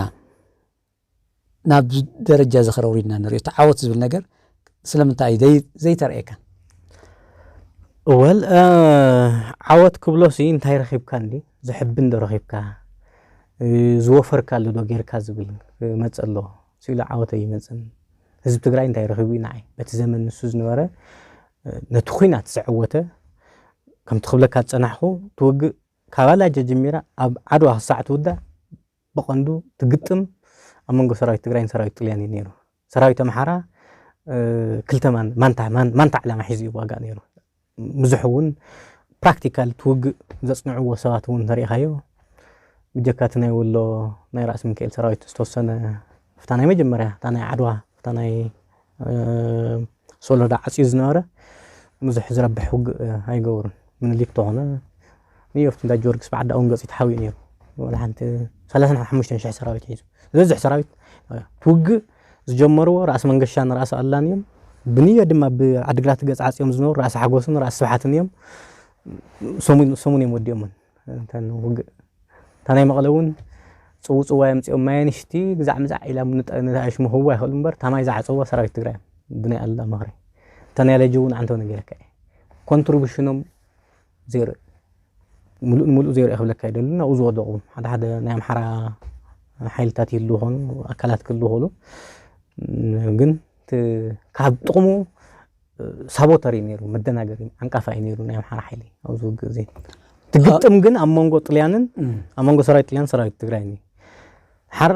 ናብ ደረጃ ዝኸረ ውሪድና ንሪኦ እቲ ዓወት ዝብል ነገር ስለምንታይ እዩ ዘይተርእየካ? ወል ዓወት ክብሎ ሲ እንታይ ረኺብካ እንዲ ዘሕቢ እንዶ ረኺብካ ዝወፈርካሉ ዶ ጌርካ ዝብል ክመፅ ኣሎ። ስኢሉ ዓወት ኣይመፅን። ህዝቢ ትግራይ እንታይ ረኺቡ እዩ ንዓይ በቲ ዘመን ንሱ ዝነበረ ነቲ ኩናት ዘዕወተ ከምቲ ክብለካ ዝፀናሕኩ ትውግእ ካብ ኣላጀ ጀሚራ ኣብ ዓድዋ ክሳዕ ትውዳእ ብቐንዱ ትግጥም ኣብ መንጎ ሰራዊት ትግራይን ሰራዊት ጥልያን እዩ ነይሩ። ሰራዊት ኣምሓራ ክልተ ማንታ ዕላማ ሒዙ እዩ ዋጋእ ነይሩ። ብዙሕ እውን ፕራክቲካል ትውግእ ዘፅንዕዎ ሰባት እውን ተሪኢኻዮ። ብጀካ እቲ ናይ ወሎ ናይ ራእሲ ሚካኤል ሰራዊት ዝተወሰነ ፍታ ናይ መጀመርያ እታ ናይ ዓድዋ ፍታ ናይ ሶሎዳ ዓፅዩ ዝነበረ ብዙሕ ዝረብሕ ውግእ ኣይገበሩን። ምኒልክ ተኾነ ንዮፍት እንዳ ጊዮርጊስ ብዓዳ እውን ገፂ ተሓዊኡ ነይሩ። ወላ ሓንቲ ሰላሳን ሓሙሽተን ሽሕ ሰራዊት ሒዙ ዝበዝሕ ሰራዊት ትውግእ ዝጀመርዎ ራእሲ መንገሻን ራእሲ ኣላን እዮም። ብንዮ ድማ ብዓድግራት ገፅ ዓፅዮም ዝነበሩ ራእሲ ሓጎስን ራእሲ ስብሓትን እዮም። ሰሙን እዮም ወዲኦምን እንተን ውግእ እታ ናይ መቐለ እውን ፅውፅዋ የምፅኦም ማይ ኣንሽቲ ግዛዕ ምዛዕ ኢላ ንኣሽሙ ክህቡ ኣይኽእሉ እምበር እታ ማይ ዝዓፀዋ ሰራዊት ትግራይ ብናይ ኣላ ምኽሪ እታ ናይ ለጅ እውን ዓንተው ነገረካ እየ ኮንትሪቡሽኖም ዜሮ ሙሉእ ንሙሉእ ዜሮ ክብለካ ይደሉ ናብኡ ዝወደቑ ሓደ ሓደ ናይ ኣምሓራ ሓይልታት ይህሉ ኾኑ ኣካላት ክህሉ ኾሉ ግን ካብ ጥቕሙ ሳቦተር እዩ ነይሩ መደናገሪ ዓንቃፋ እዩ ነይሩ ናይ ኣምሓራ ሓይሊ ኣብዚ ውግእ እዚ ትግጥም ግን ኣብ መንጎ ጥልያንን ኣብ መንጎ ሰራዊት ጥልያን ሰራዊት ትግራይ እዩ ሓር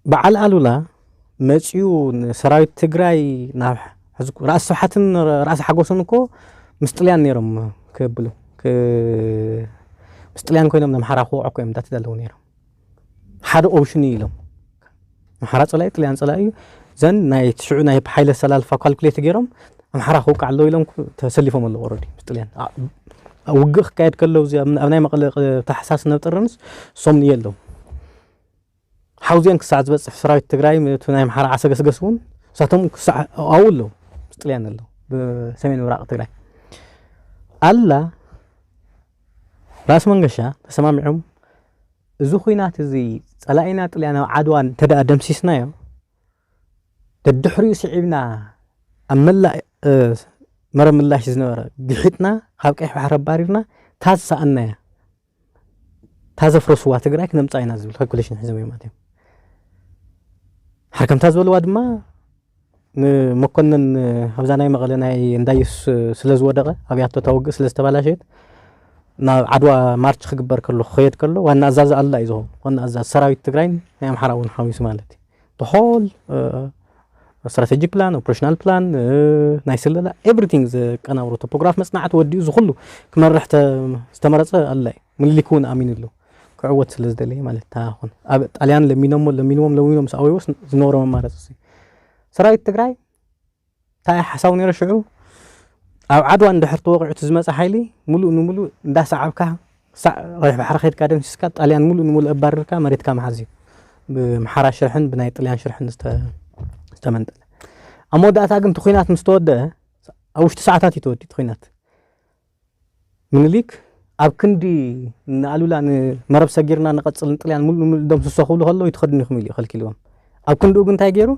በዓል ኣሉላ መፅኡ ንሰራዊት ትግራይ ናብ ሕዝኩ ራእሲ ስብሓትን ራእሲ ሓጎስን እኮ ምስ ጥልያን ነይሮም ክብሉ ምስ ጥልያን ኮይኖም ነምሓራ ክወቅዑ እኮ እዮም እንዳተዳለዉ ነይሮም ሓደ ኦፕሽን እዩ ኢሎም ኣምሓራ ፀላኢ ጥልያን ፀላኢ እዩ ዘን ናይ ሽዑ ናይ ሓይለ ሰላልፋ ካልኩሌት ገይሮም ኣምሓራ ክወቃዕ ኣለዎ ኢሎም ተሰሊፎም ኣለዉ ኦረዲ ምስ ጥልያን ውግእ ክካየድ ከለዉ ኣብ ናይ መቐለ ታሕሳስ ነብ ጥርንስ ሶም ንየ ኣለዉ ሓውዜን ክሳዕ ዝበፅሕ ሰራዊት ትግራይ፣ እቲ ናይ ኣምሓራ ዓሰገስገስ እውን እሳቶም ክሳዕ ኣብኡ ኣለዉ፣ ምስ ጥልያን ኣለዉ፣ ብሰሜን ምብራቕ ትግራይ ኣላ። ራእሲ መንገሻ ተሰማሚዖም፣ እዚ ኹናት እዚ ጸላኢና ጥልያን ኣብ ዓድዋ እንተ ደኣ ደምሲስናዮ፣ ደድሕሪኡ ስዒብና ኣብ መላእ መረብ ምላሽ ዝነበረ ግሒጥና፣ ካብ ቀይሕ ባሕሪ ኣባሪርና፣ እታ ዝሰኣንናያ፣ እታ ዘፍረስዋ ትግራይ ክነምጽኣ ኢና ዝብል ካልኩሌሽን ሒዞም እዮም ኣትዮም። ሓርከምታ ዝበልዋ ድማ፣ ንመኮንን ኣብዛ ናይ መቐለ ናይ እንዳየሱስ ስለ ዝወደቐ፣ ኣብያቶ እታ ውግእ ስለ ዝተባላሸየት፣ ናብ ዓድዋ ማርች ክግበር ከሎ፣ ክኸየድ ከሎ፣ ዋና ኣዛዚ ኣሉላ እዩ ዝኸውን። ዋና ኣዛዚ ሰራዊት ትግራይን ናይ ኣምሓራ እውን ሓዊሱ ማለት እዩ። The whole strategic plan, operational plan፣ ናይ ስለላ፣ everything ዘቀናብሮ፣ ቶፖግራፍ፣ መጽናዕቲ ወዲኡ፣ እዚ ኩሉ ክመርሕ ዝተመረጸ ኣሉላ እዩ። ምኒልክ እውን ኣሚኑሉ ክዕወት ስለ ዝደለየ ማለት። እታ ኹን ኣብ ጣልያን ለሚኖሞ ለሚንዎም ለሚኖም ምስ ኣወይዎስ ዝነበሮም ኣማራፂ እዚ ሰራዊት ትግራይ እንታይ ሓሳቡ ነይሩ ሽዑ? ኣብ ዓድዋ እንድሕር ተወቂዑ እቲ ዝመፀ ሓይሊ፣ ሙሉእ ንሙሉእ እንዳሰዓብካ ክሳዕ ቀይሕ ባሕሪ ከይድካ ደምሲስካ፣ ጣልያን ሙሉእ ንሙሉእ ኣባሪርካ መሬትካ ምሓዝ እዩ። ብኣምሓራ ሽርሕን ብናይ ጥልያን ሽርሕን ዝተመንጠለ። ኣብ መወዳእታ ግን እቲ ኹናት ምስ ተወደአ፣ ኣብ ውሽጢ ሰዓታት እዩ ተወዲኡ እቲ ኹናት። ምኒልክ ኣብ ክንዲ ንኣሉላ ንመረብ ሰጊርና ንቐጽል ንጥልያን ሙሉእ ንሙሉእ ደምስሶ ክብሉ ከለዉ ይትኸዱን ኢኹም ኢሉ እዩ ከልኪልዎም። ኣብ ክንድኡ ግን እንታይ ገይሩ?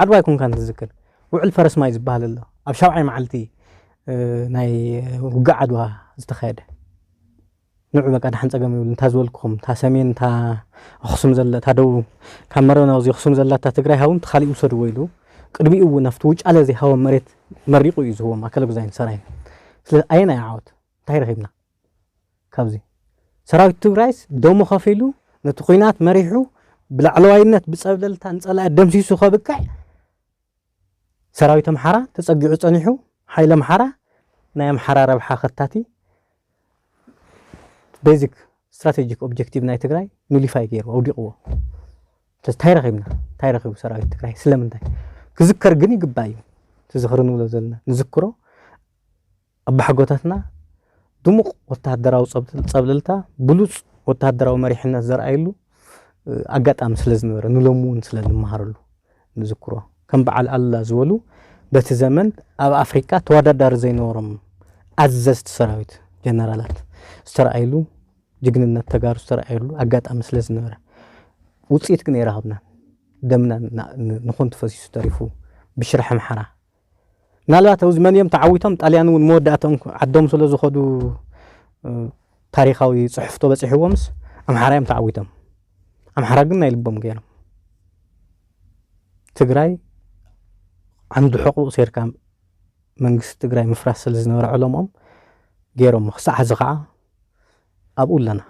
ዓድዋ ኣይኮንካን ትዝክር፣ ውዕል ፈረስ ማይ ዝበሃል ኣሎ፣ ኣብ ሻብዓይ መዓልቲ ናይ ውግእ ዓድዋ ዝተኻየደ። ንዑ በቃ ደሓን ጸገም የብሉን፣ እታ ዝበልኩኹም፣ እታ ሰሜን፣ እታ ኣኽሱም ዘላ፣ እታ ደቡብ፣ ካብ መረብ ናብዚ ኣኽሱም ዘላ እታ ትግራይ ሃቡም፣ እቲ ካሊእ ውሰድዎ ኢሉ ቅድሚኡ እውን ኣብቲ ውጫለ ዘይሃቦም መሬት መሪቑ እዩ ዝህቦም ኣከለ ጉዛይን ሰራይን። ስለዚ ኣየናይ ዓወት? እንታይ ረኺብና ካብዚ? ሰራዊት ትግራይስ ደሙ ከፊሉ ነቲ ኹናት መሪሑ ብላዕለዋይነት ብጸብለልታ ንጸላኢ ደምሲሱ ከብቅዕ ሰራዊት ኣምሓራ ተጸጊዑ ጸኒሑ፣ ሓይሊ ኣምሓራ ናይ ኣምሓራ ረብሓ ከታቲ basic strategic objective ናይ ትግራይ ኑሊፋይ ገይሩ ኣውዲቕዎ። ስለዚ እንታይ ረኺብና? እንታይ ረኺቡ ሰራዊት ትግራይ? ስለምንታይ? ክዝከር ግን ይግባእ እዩ። እቲ ዝኽሪ ንብሎ ዘለና ንዝክሮ ኣባሓጎታትና ድሙቕ ወተሃደራዊ ጸብለልታ፣ ብሉጽ ወተሃደራዊ መሪሕነት ዘርኣየሉ ኣጋጣሚ ስለ ዝነበረ፣ ንሎሚ እውን ስለ እንመሃረሉ ንዝክሮ። ከም በዓል ኣሉላ ዝበሉ በቲ ዘመን ኣብ ኣፍሪቃ ተወዳዳሪ ዘይነበሮም ኣዘዝቲ ሰራዊት፣ ጀነራላት ዝተረኣየሉ፣ ጅግንነት ተጋሩ ዝተረኣየሉ ኣጋጣሚ ስለ ዝነበረ፣ ውፅኢት ግን ኣይረኸብናን። ደምና ንኾንቱ ፈሲሱ ተሪፉ ብሽርሒ ኣምሓራ። ምናልባት ኣብዚ መን እዮም ተዓዊቶም? ጣልያን እውን መወዳእቶም ዓዶም ስለ ዝኸዱ ታሪኻዊ ፅሑፍቶ በፂሕዎምስ ኣምሓራ እዮም ተዓዊቶም። ኣምሓራ ግን ናይ ልቦም ገይሮም ትግራይ ዓንዲ ሕቑ ሴርካ መንግስቲ ትግራይ ምፍራስ ስለ ዝነበረ ዕለምኦም ገይሮም። ክሳዕ ሕዚ ከዓ ኣብኡ ኣለና።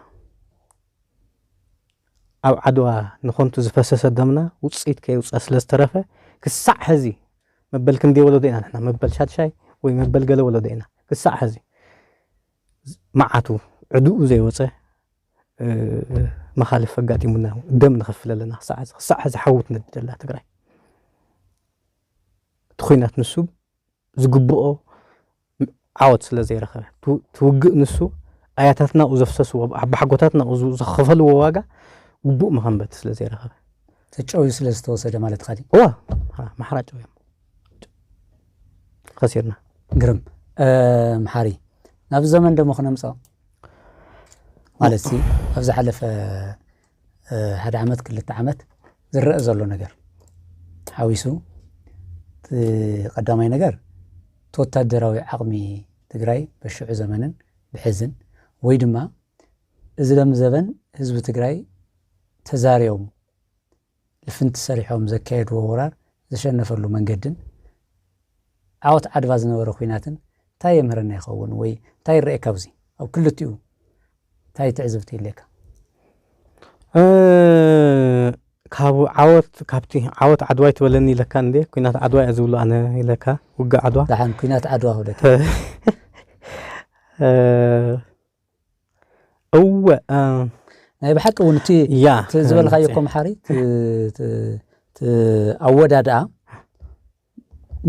ኣብ ዓድዋ ንኾንቱ ዝፈሰሰ ደምና ውፅኢት ከየውፀ ስለ ዝተረፈ ክሳዕ ሕዚ መበል ክንደይ ወለዶ ኢና ንሕና? መበል ሻድሻይ ወይ መበል ገለ ወለዶ ኢና። ክሳዕ ሕዚ መዓቱ ዕድኡ ዘይወፀ መኻልፍ ኣጋጢሙና ደም ንኸፍል ኣለና። ክሳዕ ሕዚ፣ ክሳዕ ሕዚ ሓዊ ትነድድ ኣላ ትግራይ። እቲ ኹናት ንሱ ዝግብኦ ዓወት ስለ ዘይረኸበ፣ ትውግእ ንሱ ኣያታትና ኡ ዘፍሰስዎ፣ ኣባሓጎታትና ኡ ዝኸፈልዎ ዋጋ ግቡእ መኸንበቲ ስለ ዘይረኸበ። ተጨውዩ ስለ ዝተወሰደ ማለት ኻዲ? እዋ፣ ምሓራ ጨውዮም ኸሲርና። ግርም። ምሓሪ፣ ናብ ዘመን ደሞ ክነምፅኦ ማለት ሲ፣ ኣብ ዝሓለፈ ሓደ ዓመት ክልተ ዓመት ዝረአ ዘሎ ነገር ሓዊሱ፣ እቲ ቀዳማይ ነገር እቲ ወታደራዊ ዓቕሚ ትግራይ በሽዑ ዘመንን ብሕዝን ወይ ድማ እዚ ሎም ዘበን ህዝቢ ትግራይ ተዛርዮም ልፍንቲ ሰሪሖም ዘካየድዎ ወራር ዘሸነፈሉ መንገድን ዓወት ዓድዋ ዝነበረ ኹናትን እንታይ የምህረና ይኸውን ወይ እንታይ ይረኤካ ኣብዚ ኣብ ክልቲኡ እንታይ ትዕዝብቲ ይለካ? ካብ ዓወት ካብቲ ዓወት ዓድዋ ይትበለኒ ኢለካ እንዴ? ኩናት ዓድዋ እየ ዝብሎ ኣነ ኢለካ፣ ውግእ ዓድዋ። ደሓን ኩናት ዓድዋ ክብለካ። እወ። ናይ ብሓቂ እውን እቲ ዝበልካዮ ኮምሓሪ ኣወዳድኣ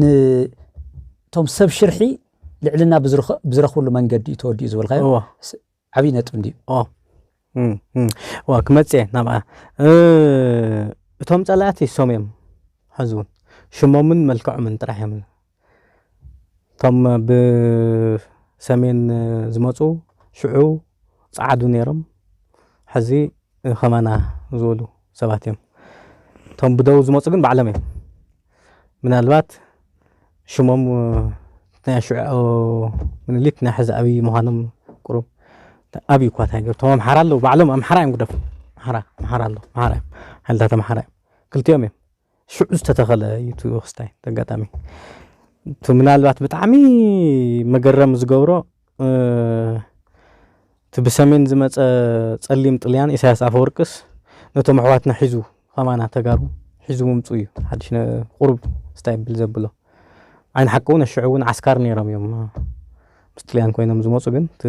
ንቶም ሰብ ሽርሒ ልዕልና ብዝረኽብሉ መንገዲ እዩ ተወዲኡ ዝበልካዮ ዓብዪ ነጥቢ እንድዩ። እም፣ እም። ዋ፣ ክመጽእ እየ ናብኣ። እ፣ እቶም ጸላእቲ እሶም እዮም። ሕዚ እውን ሽሞምን መልክዖምን ጥራሕ እዮም። እቶም ብሰሜን ዝመጹ ሽዑ ጸዓዱ ነይሮም። ሕዚ ከማና ዝበሉ ሰባት እዮም። እቶም ብደው ዝመጹ ግን ባዕሎም እዮም። ምናልባት ሽሞም ናይ ሽዑ ምኒልክ ናይ ሕዚ ኣብይ ምዃኖም ቁሩብ ኣብይ እኳ እንታይ ገይሩ። እቶም ኣምሓራ ኣለዉ፣ ባዕሎም ኣምሓራ እዮም ግደፉ። ኣምሓራ፣ ኣምሓራ ኣለዉ፣ ኣምሓራ እዮም። ሓይልታት ኣምሓራ እዮም። ክልቲኦም እዮም። ሽዑ ዝተተኸለ እዩ እቲ ክስታይ። ኣጋጣሚ እቲ ምናልባት ብጣዕሚ መገረም ዝገብሮ፣ እ፣ እቲ ብሰሜን ዝመጸ ጸሊም ጥልያን ኢሳያስ ኣፈወርቅስ ነቶም ኣሕዋትና ሒዙ፣ ከማና ተጋሩ ሒዙ ምምጽኡ እዩ። ሓድሽ ነ-፣ ቁሩብ ስታይ ብል ዘብሎ። ዓይኒ ሓቂ እውን ሽዑ እውን ዓስካር ነይሮም እዮም። ምስ ጥልያን ኮይኖም ዝመጹ ግን እቲ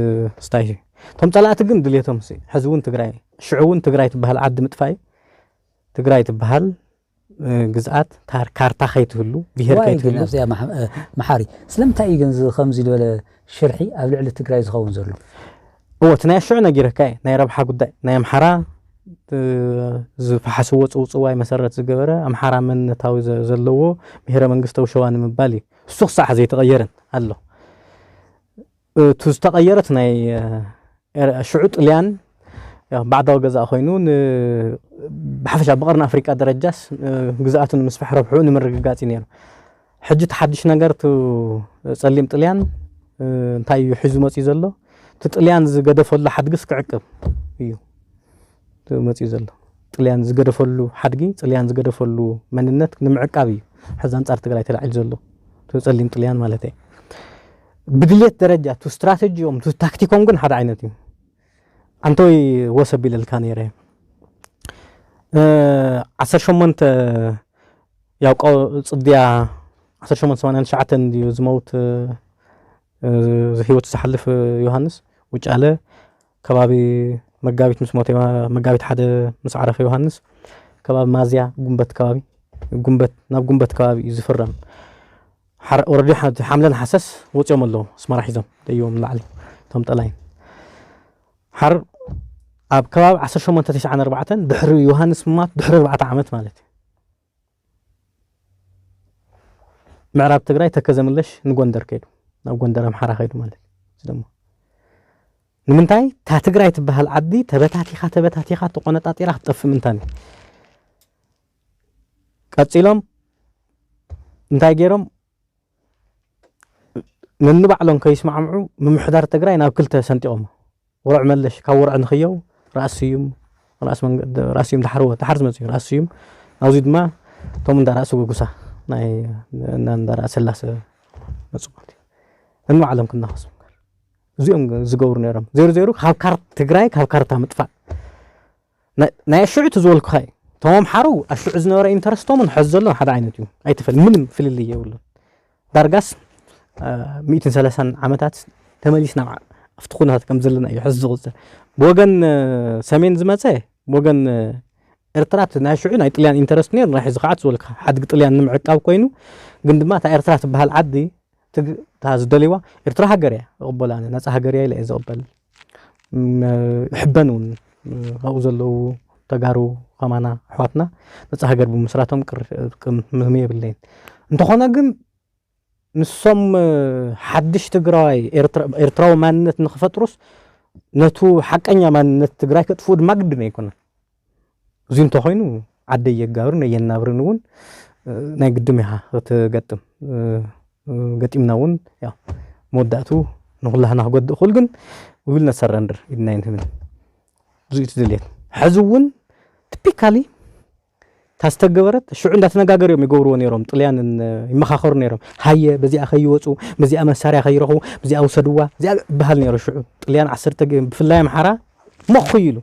ስታይ እዩ። እቶም ጸላእቲ ግን ድሌቶም ሲ፣ ሕዚ እውን ትግራይ፣ ሽዑ እውን ትግራይ ትበሃል ዓዲ ምጥፋእ እዩ። ትግራይ ትበሃል፣ እ፣ ግዝኣት ታር-፣ ካርታ ከይትህሉ፣ ብሄር ዋይ ግን ከይትህሉ። ኣብዚኣ መሓ-፣ እ፣ መሓሪ፣ ስለምንታይ እዩ ግን እዚ ከምዚ ዝበለ ሽርሒ ኣብ ልዕሊ ትግራይ ዝኸውን ዘሎ? እዎ፣ እቲ ናይ ሽዑ ነጊረካ እየ። ናይ ረብሓ ጉዳይ፣ ናይ ኣምሓራ፣ እ፣ ዝፈሓስዎ ጽውጽዋይ መሰረት ዝገበረ፣ ኣምሓራ መንነታዊ ዘ-፣ ዘለዎ ብሄረ መንግስታዊ ሸዋ ንምባል እዩ። እሱ ክሳዕ ዘይተቐየረን ኣሎ። እ፣ እቱ ዝተቐየረት ናይ፣ እ፣ ኤረ-፣ ሽዑ ጥልያን፣ ያው፣ ባዕዳዊ ገዛእ ኮይኑ ን-፣ ብሓፈሻ ብቐርኒ ኣፍሪቃ ደረጃስ፣ እ፣ ግዝኣቱ ንምስፋሕ ረብሕኡ ንምርግጋጽ እዩ ነይሩ። ሕጂ እቲ ሓድሽ ነገር፣ እቱ ጸሊም ጥልያን፣ እ፣ እንታይ እዩ ሒዙ መጺኡ ዘሎ? እቲ ጥልያን ዝገደፈሉ ሓድግስ ክዕቅብ እዩ። መጺኡ ዘሎ። ጥልያን ዝገደፈሉ ሓድጊ፣ ጥልያን ዝገደፈሉ መንነት ንምዕቃብ እዩ። ሕዚ ኣንጻር ትግራይ ተላዒሉ ዘሎ። እቲ ጸሊም ጥልያን ማለት እዩ። ብድሌት ደረጃ፣ እቲ ስትራተጂኦም፣ እቲ ታክቲኮም ግን ሓደ ዓይነት እዩ። ኣንቶይ ወሰብ ኢለልካ ነይረ። እ፣ ዓሰርተ ሸሞንተ ያው ቀ-፣ ጽድያ ዓሰርተ ሸሞንተ ሰማንያን ትሽዓተን እንድዩ ዝመውት፣ እ፣ እ፣ ህይወቱ ዝሓልፍ ዮሃንስ ውጫለ ከባቢ መጋቢት ምስ ሞተ፣ መጋቢት ሓደ ምስ ዓረፈ ዮሃንስ ከባቢ ማዝያ ጉንበት ከባቢ፣ ጉንበት፣ ናብ ጉንበት ከባቢ እዩ ዝፍረም። ሓር-፣ ኦረዲ ሓ-፣ ሓምለን ሓሰስ ወፂኦም ኣለዉ ኣስመራ ሒዞም ደይዎም ንላዕሊ እቶም ጠላይን። ሓር ኣብ ከባቢ ዓሰርተ ሸሞንተ ተስዓን ኣርባዕተን ድሕሪ ዮሃንስ ምማት ድሕሪ ኣርባዕተ ዓመት ማለት እዩ። ምዕራብ ትግራይ ተከዘ ምለሽ ንጎንደር ከይዱ፣ ናብ ጎንደር ኣምሓራ ከይዱ ማለት እዩ። እዚ ድማ ንምንታይ እታ ትግራይ ትበሃል ዓዲ ተበታቲኻ፣ ተበታቲኻ፣ ተቆነጣጢራ ክትጠፍእ ምንታን እዩ። ቀጺሎም እንታይ ገይሮም? ነንባዕሎም ከይስማዕምዑ ምምሕዳር ትግራይ ናብ ክልተ ሰንጢቖሞ። ወርዕ መለሽ ካብ ወርዕ ንኽየው ራእሲ ስዩም፣ ራእሲ መንገ-፣ ራእሲ ስዩም ዳሕርዎ፣ ዳሕር ዝመጽኡ ራእሲ ስዩም፣ ናብዚ ድማ እቶም እንዳ ራእሲ ጎጉሳ ናይ፣ እና እንዳ ራእሲ ስላሰ መጹ ማለት እዩ። ነንባዕሎም ክናኸሱ እምበር። እዚኦም ዝገብሩ ነይሮም። ዜሩ ዜሩ ካብ ካር-፣ ትግራይ ካብ ካርታ ምጥፋእ። ናይ፣ ናይ ኣሽዑ እቲ ዝበልኩኻ እዩ። እቶም ኣምሓሩ ኣሽዑ ዝነበረ ኢንተረስቶምን ሐዚ ዘሎ ሓደ ዓይነት እዩ። ኣይትፈል-፣ ምንም ፍልልይ የብሉን። ዳርጋስ፣ አ፣ ሚእትን ሰላሳን ዓመታት ተመሊስና ዓ-፣ ኣብቲ ኩነታት ከም ዘለና እዩ ሐዚ ዝቑጸር። ብወገን፣ እ፣ ሰሜን ዝመጸ፣ ብወገን፣ እ፣ ኤርትራ እቲ ናይ ሽዑ ናይ ጥልያን ኢንተረስት ነይሩ፣ ናይ ሕዚ ከዓ እቲ ዝበልካ ሓድጊ ጥልያን ንምዕቃብ ኮይኑ፣ ግን ድማ እታ ኤርትራ ትበሃል ዓዲ ትግ-፣ እታ ዝደልይዋ ኤርትራ ሃገር እያ፣ እቕበላ ኣነ። ነጻ ሃገር እያ ኢለ እየ ዝቕበል። ም-፣ እሕበን እውን፣ እ፣ ኣብኡ ዘለዉ ተጋሩ ከማና ኣሕዋትና ነጻ ሃገር ብምስራቶም ቅር-፣ ቅም-፣ ምህም የብለይን። እንተኾነ ግን ንሶም፣ እ፣ ሓድሽ ትግራዋይ ኤርትራ-፣ ኤርትራዊ ማንነት ንኽፈጥሩስ ነቱ ሓቀኛ ማንነት ትግራይ ከጥፍኡ ድማ ግድን ኣይኮነን። እዚ እንተኾይኑ ዓደይ የጋብርን የናብርን እውን፣ እ፣ ናይ ግድም ኢኻ ክትገጥም። እ፣ እ፣ ገጢምና እውን ያው መወዳእቱ ንኹላህና ክጎድእ ክእል፣ ግን we will not surrender ኢድና ኣይንህብን። እዚ እዩ እቲ ድልየት። ሕዚ እውን ቲፒካሊ እታ ዝተገበረት ሽዑ እንዳተነጋገሩ እዮም ይገብርዎ ነይሮም። ጥልያንን፣ እ፣ ይመኻኸሩ ነይሮም። ሃየ በዚኣ ከይወፁ፣ በዚኣ መሳርያ ከይረኽቡ፣ በዚኣ ውሰድዋ፣ እዚኣ ይበሃል ነይሩ ሽዑ። ጥልያን ዓሰርተ ገ-፣ ብፍላይ ኣምሓራ ሞኽ ኢሉ፣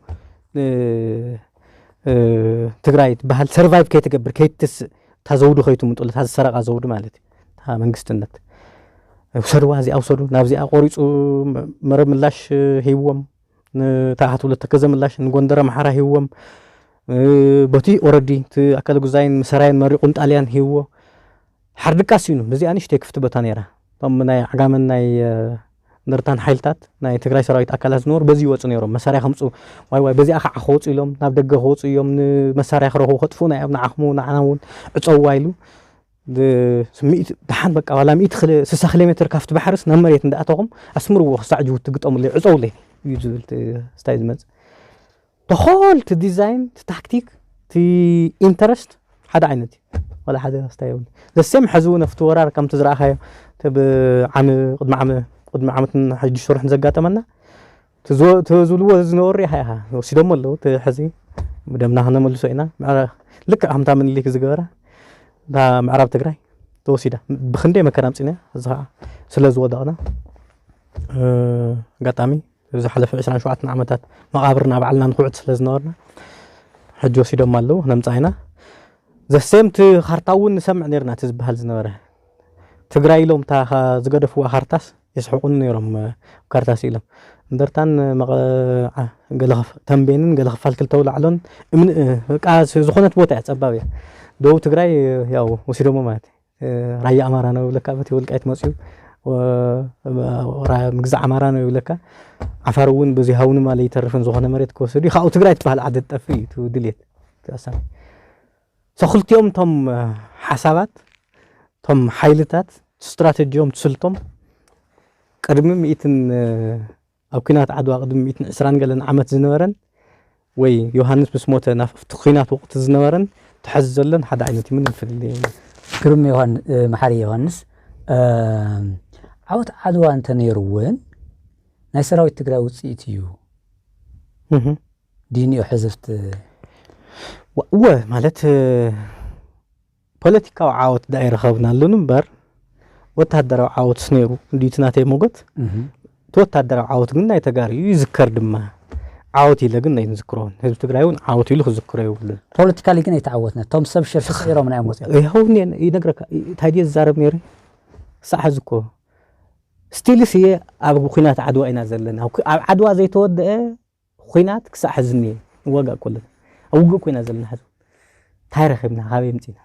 እ፣ እ፣ ትግራይ ትበሃል ሰርቫይቭ ከይትገብር፣ ከይትስ-፣ እታ ዘውዲ ከይትምጡላ፣ እታ ዝሰረቓ ዘውዲ ማለት እዩ። እታ መንግስትነት። ውሰድዋ፣ እዚኣ ውሰዱ፣ ናብዚኣ ቆሪፁ መ-፣ መረብ ምላሽ፣ እ፣ ሂብዎም። ንታሕት ሁለት ተከዘ ምላሽ ንጎንደር ኣምሓራ ሂብዎም። እ፣ በቲ ኦረዲ እቲ ኣካለ ጉዛይን ምሰራይን መሪቑ ንጣልያን ሂብዎ። ሓርድቃስ እዩ፣ በዚኣ ንእሽተይ ክፍቲ ቦታ ነይራ። እቶም ናይ ዓጋመን ናይ፣ እ፣ እንደርታን ሓይልታት ናይ ትግራይ ሰራዊት ኣካላት ዝነበሩ በዚ ይወፁ ነይሮም። መሳርያ ከምፁ፣ ዋይ ዋይ፣ በዚኣ ከዓ ክወፁ ኢሎም፣ ናብ ደገ ክወፁ እዮም፣ ንመሳርያ ክረኽቡ ከጥፍኡና እዮም፣ ንዓኹም ንዓና እውን ዕፀውዋ ኢሉ። ድ-፣ ስምዒት ደሓን በቃ፣ ዋላ ሚእቲ ኪሎ፣ ስሳ ኪሎ ሜትር ካብቲ ባሕርስ ናብ መሬት እንዳኣተኹም ኣስምርዎ፣ ክሳዕ ጅቡቲ ግጠሙለይ፣ ዕፀውለይ እዩ ዝብል እቲ ስታይ ዝመፅእ። ተኾል እቲ ዲዛይን፣ እቲ ታክቲክ፣ እቲ ኢንተረስት ሓደ ዓይነት እዩ። ዋላ ሓደ ስታይ የብሉ። ዘሴም ሕዚ እውን ኣብቲ ወራር ከምቲ ዝረኣኻዮ፣ እቲ ብዓሚ፣ ቅድሚ ዓሚ፣ ቅድሚ ዓመትን ሓድሽ ወርሕን ዘጋጠመና፣ እቲ ዝወ-፣ እቲ ዝብልዎ ዝነበሩ ኢኻ ኢኻ። ወሲዶሞ ኣለዉ፣ እቲ ሕዚ ብደምና ክነመልሶ ኢና። ምዕራ-፣ ልክዕ ከምታ ምኒልክ ዝገበራ፣ እታ ምዕራብ ትግራይ ተወሲዳ። ብኽንደይ መከራ ኣምፂና፣ እዚ ኸዓ ስለ ዝወደቕና፣ እ፣ ኣጋጣሚ፣ ዝሓለፈ ዕስራን ሸውዓተን ዓመታት መቓብርና ባዕልና ንኹዕት ስለ ዝነበርና፣ ሕጂ ወሲዶም ኣለዉ፣ ነምጻ ኢና። ዘሴም እቲ ካርታ እውን ንሰምዕ ነርና፣ እቲ ዝበሃል ዝነበረ። ትግራይ ኢሎም እታ ኻ-፣ ዝገደፍዋ ካርታስ የስሕቑኒ ነይሮም፣ እ፣ ካርታ ስኢሎም። እንደርታን መቐ-፣ ዓ-፣ ገለ ኸፍ-፣ ተምቤንን ገለ ክፋል ክልተ ኣውላዕሎን እምኒ፣ እ፣ በቃ ስ-፣ ዝኾነት ቦታ እያ፣ ጸባብ እያ። ደቡብ ትግራይ፣ እ፣ ያው ወሲዶሞ ማለት እዩ። እ፣ ራያ ኣማራ ነው ይብለካ፣ በቲ ወልቃይት መፅዩ፣ ወ-፣ ራ-፣ ምግዛእ ኣማራ ነው ይብለካ። ዓፋር እውን በዚ ሃውኒ ማለ ይተርፍን ዝኾነ መሬት ክወስድ እዩ። ካብኡ ትግራይ ትበሃል ዓዲ ትጠፍእ እዩ፣ እቲ ድሌት፣ እቲ ኣሳቢ። So ክልቲኦም እቶም፣ እ፣ ሓሳባት፣ እቶም ሓይልታት፣ ስትራተጂኦም፣ ስልቶም ቅድሚ ሚእትን፣ እ፣ ኣብ ኲናት ዓድዋ ቅድሚ ሚእትን ዕስራን ገለን ዓመት ዝነበረን ወይ ዮሃንስ ምስ ሞተ ናብቲ ኲናት ወቕቲ ዝነበረን ተሐዚ ዘለን ሓደ ዓይነት እዩ፣ ምንም ፍልልይ የብሉን። ግርም ዮሃን-፣ እ፣ መሓሪ ዮሃንስ፣ እ፣ ዓወት ዓድዋ እንተነይሩ እውን ናይ ሰራዊት ትግራይ ውፅኢት እዩ እህ። ድዩ እኒኦ ሕዝብቲ? ወ-፣ እወ፣ ማለት፣ እ፣ ፖለቲካዊ ዓወት ዳ ኣይረኸብናሉን እምበር፣ ወተሃደራዊ ዓወትስ ነይሩ። እንዲዩ እቲ ናተይ ሞገት፣ እህ። እቲ ወተሃደራዊ ዓወት ግን ናይ ተጋሩ እዩ፣ ይዝከር ድማ። ዓወት ኢለ ግን ኣይንዝክሮን። ህዝቢ ትግራይ እውን ዓወት ኢሉ ክዝክሮ የብሉን። ፖለቲካሊ ግን ኣይተዓወትነ። እቶም ሰብ ሽርሒ ስዒሮም ናይ ሞፅኦም። ይኸው እኔ ይነግረካ፣ እንታይ ድየ ዝዛረብ ነይረ? ክሳዕ ሕዚ እኮ፣ ስቲልስ እየ ኣብ ኲናት ዓድዋ ኢና ዘለና። ኣብ ኲ-፣ ኣብ ዓድዋ ዘይተወደአ ኲናት ክሳዕ ሕዚ እኒአ፣ ንዋጋእ እኮ ኣለና። ኣብ ውግእ እኮ ኢና ዘለና ሕዚ። እንታይ ረኺብና? ካበይ ኣምፂና?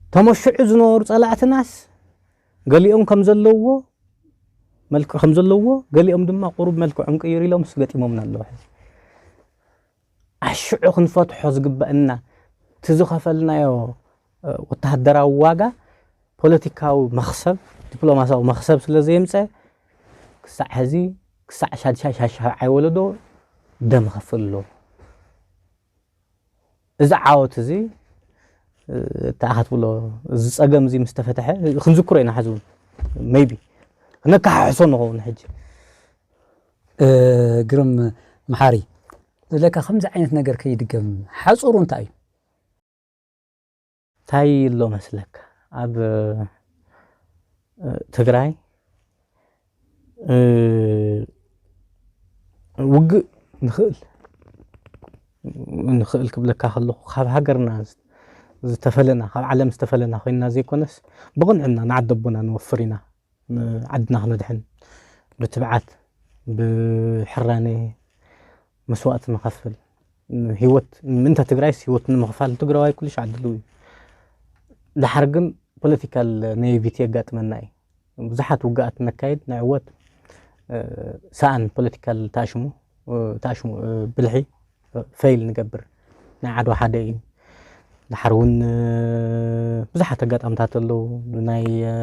እቶም ሽዑ ዝነበሩ ፀላእትናስ ገሊኦም ከም ዘለውዎ፣ መልክዕ ከም ዘለውዎ፣ ገሊኦም ድማ ቁሩብ መልክዖም ቅይር ኢሎምስ ገጢሞምና ኣለዉ። ሕዚ ኣሽዑ ክንፈትሖ ዝግበአና፣ እቲ ዝኸፈልናዮ፣ እ፣ ወተሃደራዊ ዋጋ፣ ፖለቲካዊ መኽሰብ፣ ዲፕሎማሲያዊ መኽሰብ ስለ ዘየምፀ፣ ክሳዕ ሕዚ፣ ክሳዕ ሻድሻይ ሻሻይ ወለዶ ደም ይኸፍል ኣሎ። እዚ ዓወት እዚ፣ እ፣ እንታይ ኢኻ ትብሎ፣ እዚ ጸገም እዚ ምስ ተፈትሐ ክንዝክሮ ኢና። ሕዚ እውን ሜይቢ ክነከሓሕሶ ንኸውን። ሕጂ፣ እ፣ ግርም መሓሪ፣ ዝብለካ ከምዚ ዓይነት ነገር ከይድገም ሓጹሩ እንታይ እዩ? እንታይ ኣሎ መስለካ? ኣብ፣ እ፣ ትግራይ፣ እ፣ ውግእ ንኽእል፣ ንኽእል ክብለካ ከለኹ፣ ካብ ሃገርና ዝተፈለና፣ ካብ ዓለም ዝተፈለና ኮይንና ዘይኮነስ፣ ብቕንዕና ንዓዲ ኣቦና ንወፍር ኢና፣ ንዓድና ክነድሕን፣ ብትብዓት፣ ብሕራነ መስዋእቲ ንኸፍል። ህይወት፣ ምእንተ ትግራይስ ህይወት ንምኽፋል ትግራዋይ ኩሉ ሻዕ ድልው እዩ። ድሓር ግን ፖለቲካል ኔይቪቲ የጋጥመና እዩ። ብዙሓት ውግኣት ነካይድ፣ ንዕወት፣ እ፣ ሰኣን ፖለቲካል ተኣሽሙ፣ እ፣ ተኣሽሙ፣ እ፣ ብልሒ፣ እ፣ ፌይል ንገብር። ናይ ዓድዋ ሓደ እዩ። ድሓር እውን፣ እ፣ ብዙሓት ኣጋጣምታት ኣለዉ። ናይ፣ እ፣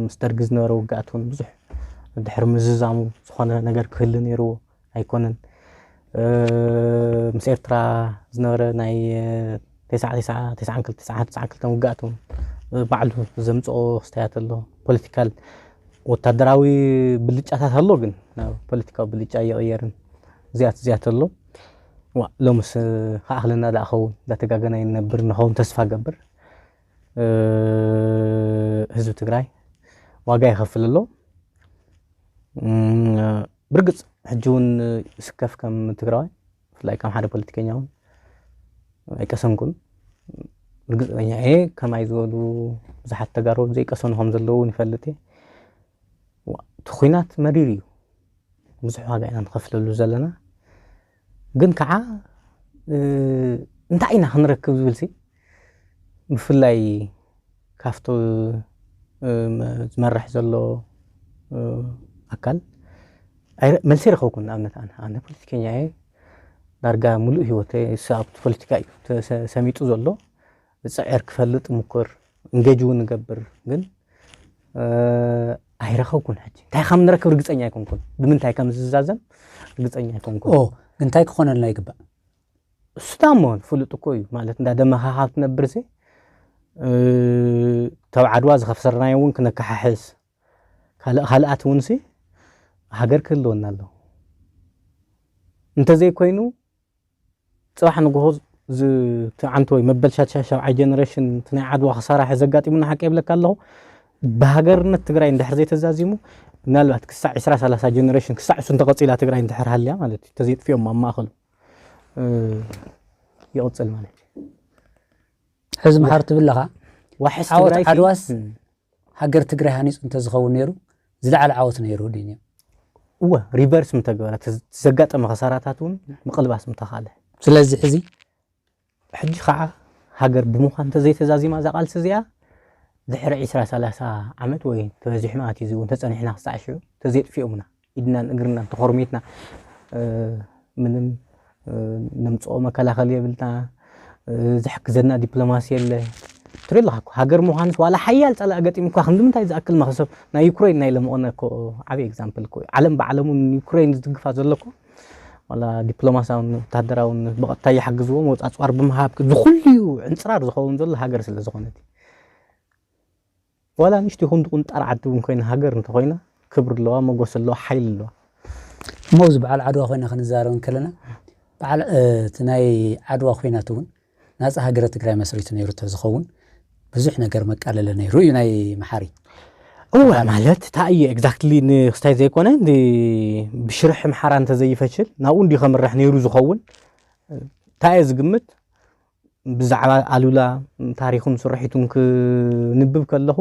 ምስ ደርጊ ዝነበረ ውግኣት እውን ብዙሕ ድሕሪ ምዝዛሙ ዝኾነ ነገር ክህሉ ነይርዎ ኣይኮነን። እ፣ ምስ ኤርትራ ዝነበረ ናይ፣ እ፣ ተስዓ፣ ተስዓ፣ ተስዓን ክልተ፣ ተስዓን ክልተን ውግኣት እውን፣ እ፣ ባዕሉ ዘምጽኦ ክስተያት ኣሎ። ፖለቲካል ወታደራዊ ብልጫታት ኣሎ፣ ግን ናብ ፖለቲካዊ ብልጫ እየቕየርን። እዚኣት፣ እዚኣት ኣሎ። ዋ፣ ሎምስ፣ እ፣ ክኣኽለና ደኣ ኸውን፣ እንዳተጋገና ይንነብር ንኸውን ተስፋ ገብር። እ፣ ህዝቢ ትግራይ ዋጋ ይኸፍል ኣሎ። እም፣ ብርግጽ ሕጂ እውን ይስከፍ ከም ትግራዋይ፣ ብፍላይ ከም ሓደ ፖለቲከኛ እውን ኣይቀሰንኩን። ርግጸኛ እየ፣ ከማይ ዝበሉ ብዙሓት ተጋሩ ዘይቀሰኑ ከም ዘለዉ እውን ይፈልጥ እየ። ዋ፣ እቲ ኹናት መሪር እዩ። ብዙሕ ዋጋ ኢና ንኸፍለሉ ዘለና። ግን ከዓ፣ እ፣ እንታይ ኢና ክንረክብ ዝብል ሲ፣ ብፍላይ ካብቲ፣ እ፣ መ-፣ ዝመርሕ ዘሎ፣ እ፣ ኣካል ኣይረ- መልሲ ይረኸብኩን። ንኣብነት ኣነ ኣነ ፖለቲከኛ እየ። ዳርጋ ሙሉእ ህይወተይ እሱ ኣብቲ ፖለቲካ እዩ ተሰ- ሰሚጡ ዘሎ። ዝፅዕር ክፈልጥ ምኩር እንጌጅ እውን እገብር፣ ግን እ፣ ኣይረኸብኩን። ሕጂ እንታይ ከም ንረክብ ርግፀኛ ኣይኮንኩን። ብምንታይ ከም ዝዛዘም ርግፀኛ ኣይኮንኩን። ኦ፣ እንታይ ክኾነልና ይግባእ? እሱታ እሞ ፍሉጥ እኮ እዩ ማለት፣ እንዳደመኻኻ ትነብር ሲ ተብ ዓድዋ ዝኸሰርናዮ እውን ክነከሓሕስ፣ ካልእ ካልኣት እውን ሲ ሃገር ክህልወና ኣለዎ። እንተዘይኮይኑ ፅባሕ ንግሆ ዝትዓንተ ወይ መበል ሻሻሻብዓይ ጀነሬሽን ናይ ዓድዋ ክሳራ ዘጋጢሙና ሓቂ የብለካ ኣለኹ። ብሃገርነት ትግራይ እንድሕር ዘይተዛዚሙ፣ ምናልባት ክሳዕ ዕስራ ሰላሳ ጀነሬሽን ክሳዕ እሱ እንተቐፂላ ትግራይ እንድሕር ሃልያ ማለት እዩ፣ ተዘይጥፊኦም ኣብ ማእኸሉ እ፣ ይቕፅል ማለት እዩ። ሕዚ መሓር ትብለኻ ዋሕስ ዓወት ትግራይ ሲ- ዓድዋስ እም። ሃገር ትግራይ ሃኒፁ እንተዝኸውን ነይሩ ዝለዓለ ዓወት ነይሩ ድዩ? እወ፣ ሪቨርስ ምተገበረ፣ ተዝ- ዘጋጠመ ከሳራታት እውን ምቕልባስ ምተኻለ። ስለዚ ሕዚ ሕጂ ከዓ ሃገር ብምዃን እንተዘይተዛዚማ እዛ ቃልሲ እዚኣ ድሕሪ ዕስራ ሰላሳ ዓመት ወይ ተበዚሕና ኣትዩ እውን ተፀኒሕና ክሳዕ ሽዑ ተዘይጥፊኦምና ኢድናን እግርናን ተኾርሚትና እ፣ ምንም እ፣ ነምፅኦ መከላኸሊ የብልና። እ፣ ዝሕግዘና ዲፕሎማሲ የለ። ትርኢ ኣለኻ እኮ ሃገር ምዃንስ ዋላ ሓያል ፀላእ ገጢሙ እኳ ክንዲ ምንታይ ዝኣክል መኽሰብ ናይ ዩክሬን ናይ ለመቐነ እኮ ዓብዪ ኤግዛምፕል እኮ እዩ። ዓለም ብዓለሙ ንዩክሬን ዝድግፋ ዘሎ እኮ ዋላ ዲፕሎማሲያውን ወታደራውን ብቐጥታ ይሓግዝዎም ወፃፅዋር ብምሃብ ዝኹሉ እዩ ዕንፅራር ዝኸውን ዘሎ ሃገር ስለ ዝኾነት እዩ። ዋላ ንእሽቶ ይኹን ድቁንጣር ዓዲ እውን ኮይና ሃገር እንተኮይና ክብሪ ኣለዋ፣ መጎስ ኣለዋ፣ ሓይሊ ኣለዋ። እሞ እዚ በዓል ዓድዋ ኮይና ክንዛረብ እንከለና በዓል እ፣ እቲ ናይ ዓድዋ ኮይናት እውን ናፃ ሃገረ ትግራይ መስሪቱ ነይሩ እንተዝኸውን ብዙሕ ነገር መቃለለ ነይሩ እዩ ናይ መሓሪ። እወ ማለት እንታይ እየ ኤግዛክትሊ ንክስታይ ዘይኮነ ን- ብሽርሒ ምሓራ እንተዘይፈሽል ናብኡ እንዲ ከምርሕ ነይሩ ዝኸውን እንታይ እየ ዝግምት። ብዛዕባ ኣሉላ ታሪኹን ስርሒቱን ክንብብ ከለኹ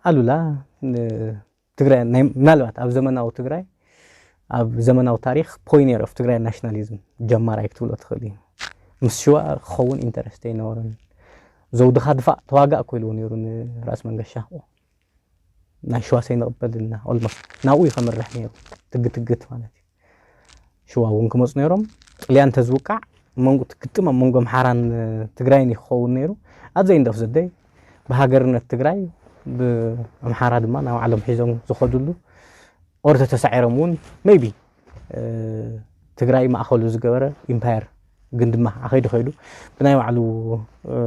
ኣሉላ ን- ትግራይ ናይ ምናልባት ኣብ ዘመናዊ ትግራይ ኣብ ዘመናዊ ታሪክ ፖይነር ኦፍ ትግራይ ናሽናሊዝም ጀማራይ ክትብሎ ትኽእል እዩ። ምስ ሽዋ ክኸውን ኢንተረስት ኣይነበሮን። ዘውድኻ ድፋእ ተዋጋእ እኮ ኢልዎ ነይሩ ንራእሲ መንገሻ። ናይ ሽዋ ሰይንቕበል ኢልና ኦልሞስት ናብኡ እዩ ከምርሕ ነይሩ። ትግትግት ማለት እዩ። ሽዋ እውን ክመፁ ነይሮም። ጥልያን ተዝውቃዕ መንጎ ትግጥም ኣብ መንጎ ኣምሓራን ትግራይን እዩ ክኸውን ነይሩ። ኣብ ዘይንደፍ ዘደይ ብሃገርነት ትግራይ ብኣምሓራ ድማ ናብ ዓለም ሒዞም ዝኸዱሉ ኦር ተተሳዒሮም እውን ሜይቢ ትግራይ ማእኸሉ ዝገበረ ኢምፓየር ግን ድማ ኣኸይዱ ኸይዱ ብናይ ባዕሉ እ፣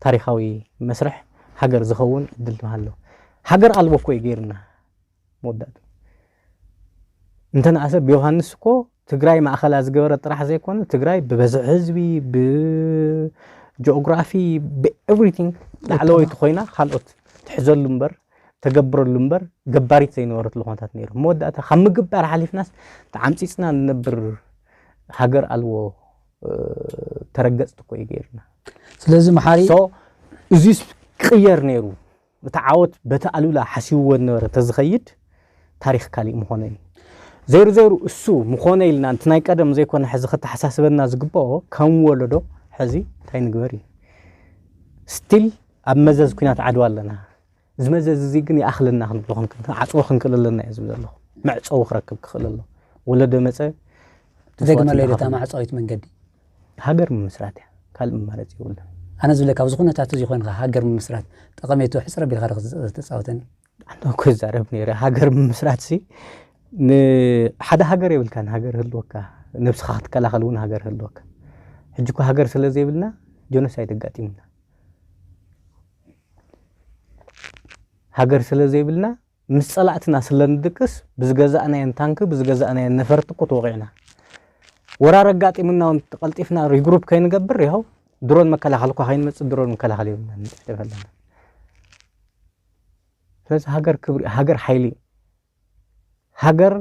ታሪኻዊ መስርሕ ሃገር ዝኸውን እድል ድማ ኣሎ። ሃገር ኣልቦ እኮ እዩ ገይርና መወዳእቱ እንተነኣሰ ብዮሃንስ እኮ ትግራይ ማእኸላ ዝገበረ ጥራሕ ዘይኮነ ትግራይ ብበዝሒ ህዝቢ ብጂኦግራፊ ብኤቭሪቲንግ ላዕለወይቲ ኮይና ካልኦት ትሕዘሉ እምበር ተገብረሉ እምበር ገባሪት ዘይነበረትሉ ኩነታት ነይሩ። መወዳእታ ካብ ምግባር ሓሊፍናስ ተዓምፂፅና ንነብር ሃገር ኣልቦ እ፣ ተረገፅቲ እኮ እዩ ገይርና። ስለዚ መሓሪ ሶ እዚስ ክቕየር ነይሩ። እቲ ዓወት በቲ ኣሉላ ሓሲብዎ ዝነበረ ተዝኸይድ ታሪክ ካሊእ ምኾነ እዩ። ዘይሩ ዘይሩ እሱ ምኾነ ኢልና እቲ ናይ ቀደም ዘይኮነ ሕዚ ከተሓሳስበና ዝግብኦ ከም ወለዶ ሕዚ እንታይ ንግበር እዩ። ስቲል ኣብ መዘዝ ኩናት ዓድዋ ኣለና። እዚ መዘዝ እዚ ግን ይኣኽለና ክንብሎ ክንክእል ዓፅዎ ክንክእል ኣለና እየ ዝብል ዘለኹ። መዕፀዊ ክረክብ ክኽእል ኣሎ። ወለዶ መፀ ትደግመለይ ዶ እታ ማዕፃዊት መንገዲ? ሃገር ምምስራት እያ። ካልእ መማረፂ የብሉን። ኣነ ዝብለካ ኣብዚ ኩነታት እዚ ኮይንካ ሃገር ምምስራት ጠቐሜቱ ሕፅር ኣቢልካ ዶ ክትፃወተኒ? ኣነ እኮ ይዛረብ ነይረ ሃገር ምምስራት ሲ ንሓደ ሃገር የብልካን። ሃገር ህልወካ ነብስኻ ክትከላኸል እውን ሃገር ህልወካ። ሕጂ እኮ ሃገር ስለ ዘይብልና ጀኖሳይድ ኣጋጢሙና። ሃገር ስለ ዘይብልና ምስ ፀላእትና ስለ ንድቅስ ብዝገዛእናየን ታንክ ብዝገዛእናየን ነፈርቲ እኮ ተወቂዕና። ወራር ኣጋጢሙና እውን ቀልጢፍና ሪግሩፕ ከይንገብር ይኸው ድሮን መከላኸል እኳ ከይንመፅእ ድሮን መከላኸል የብልና ንጥፍጥፍ ኣለና። ስለዚ ሃገር ክብሪ ሃገር ሓይሊ ሃገር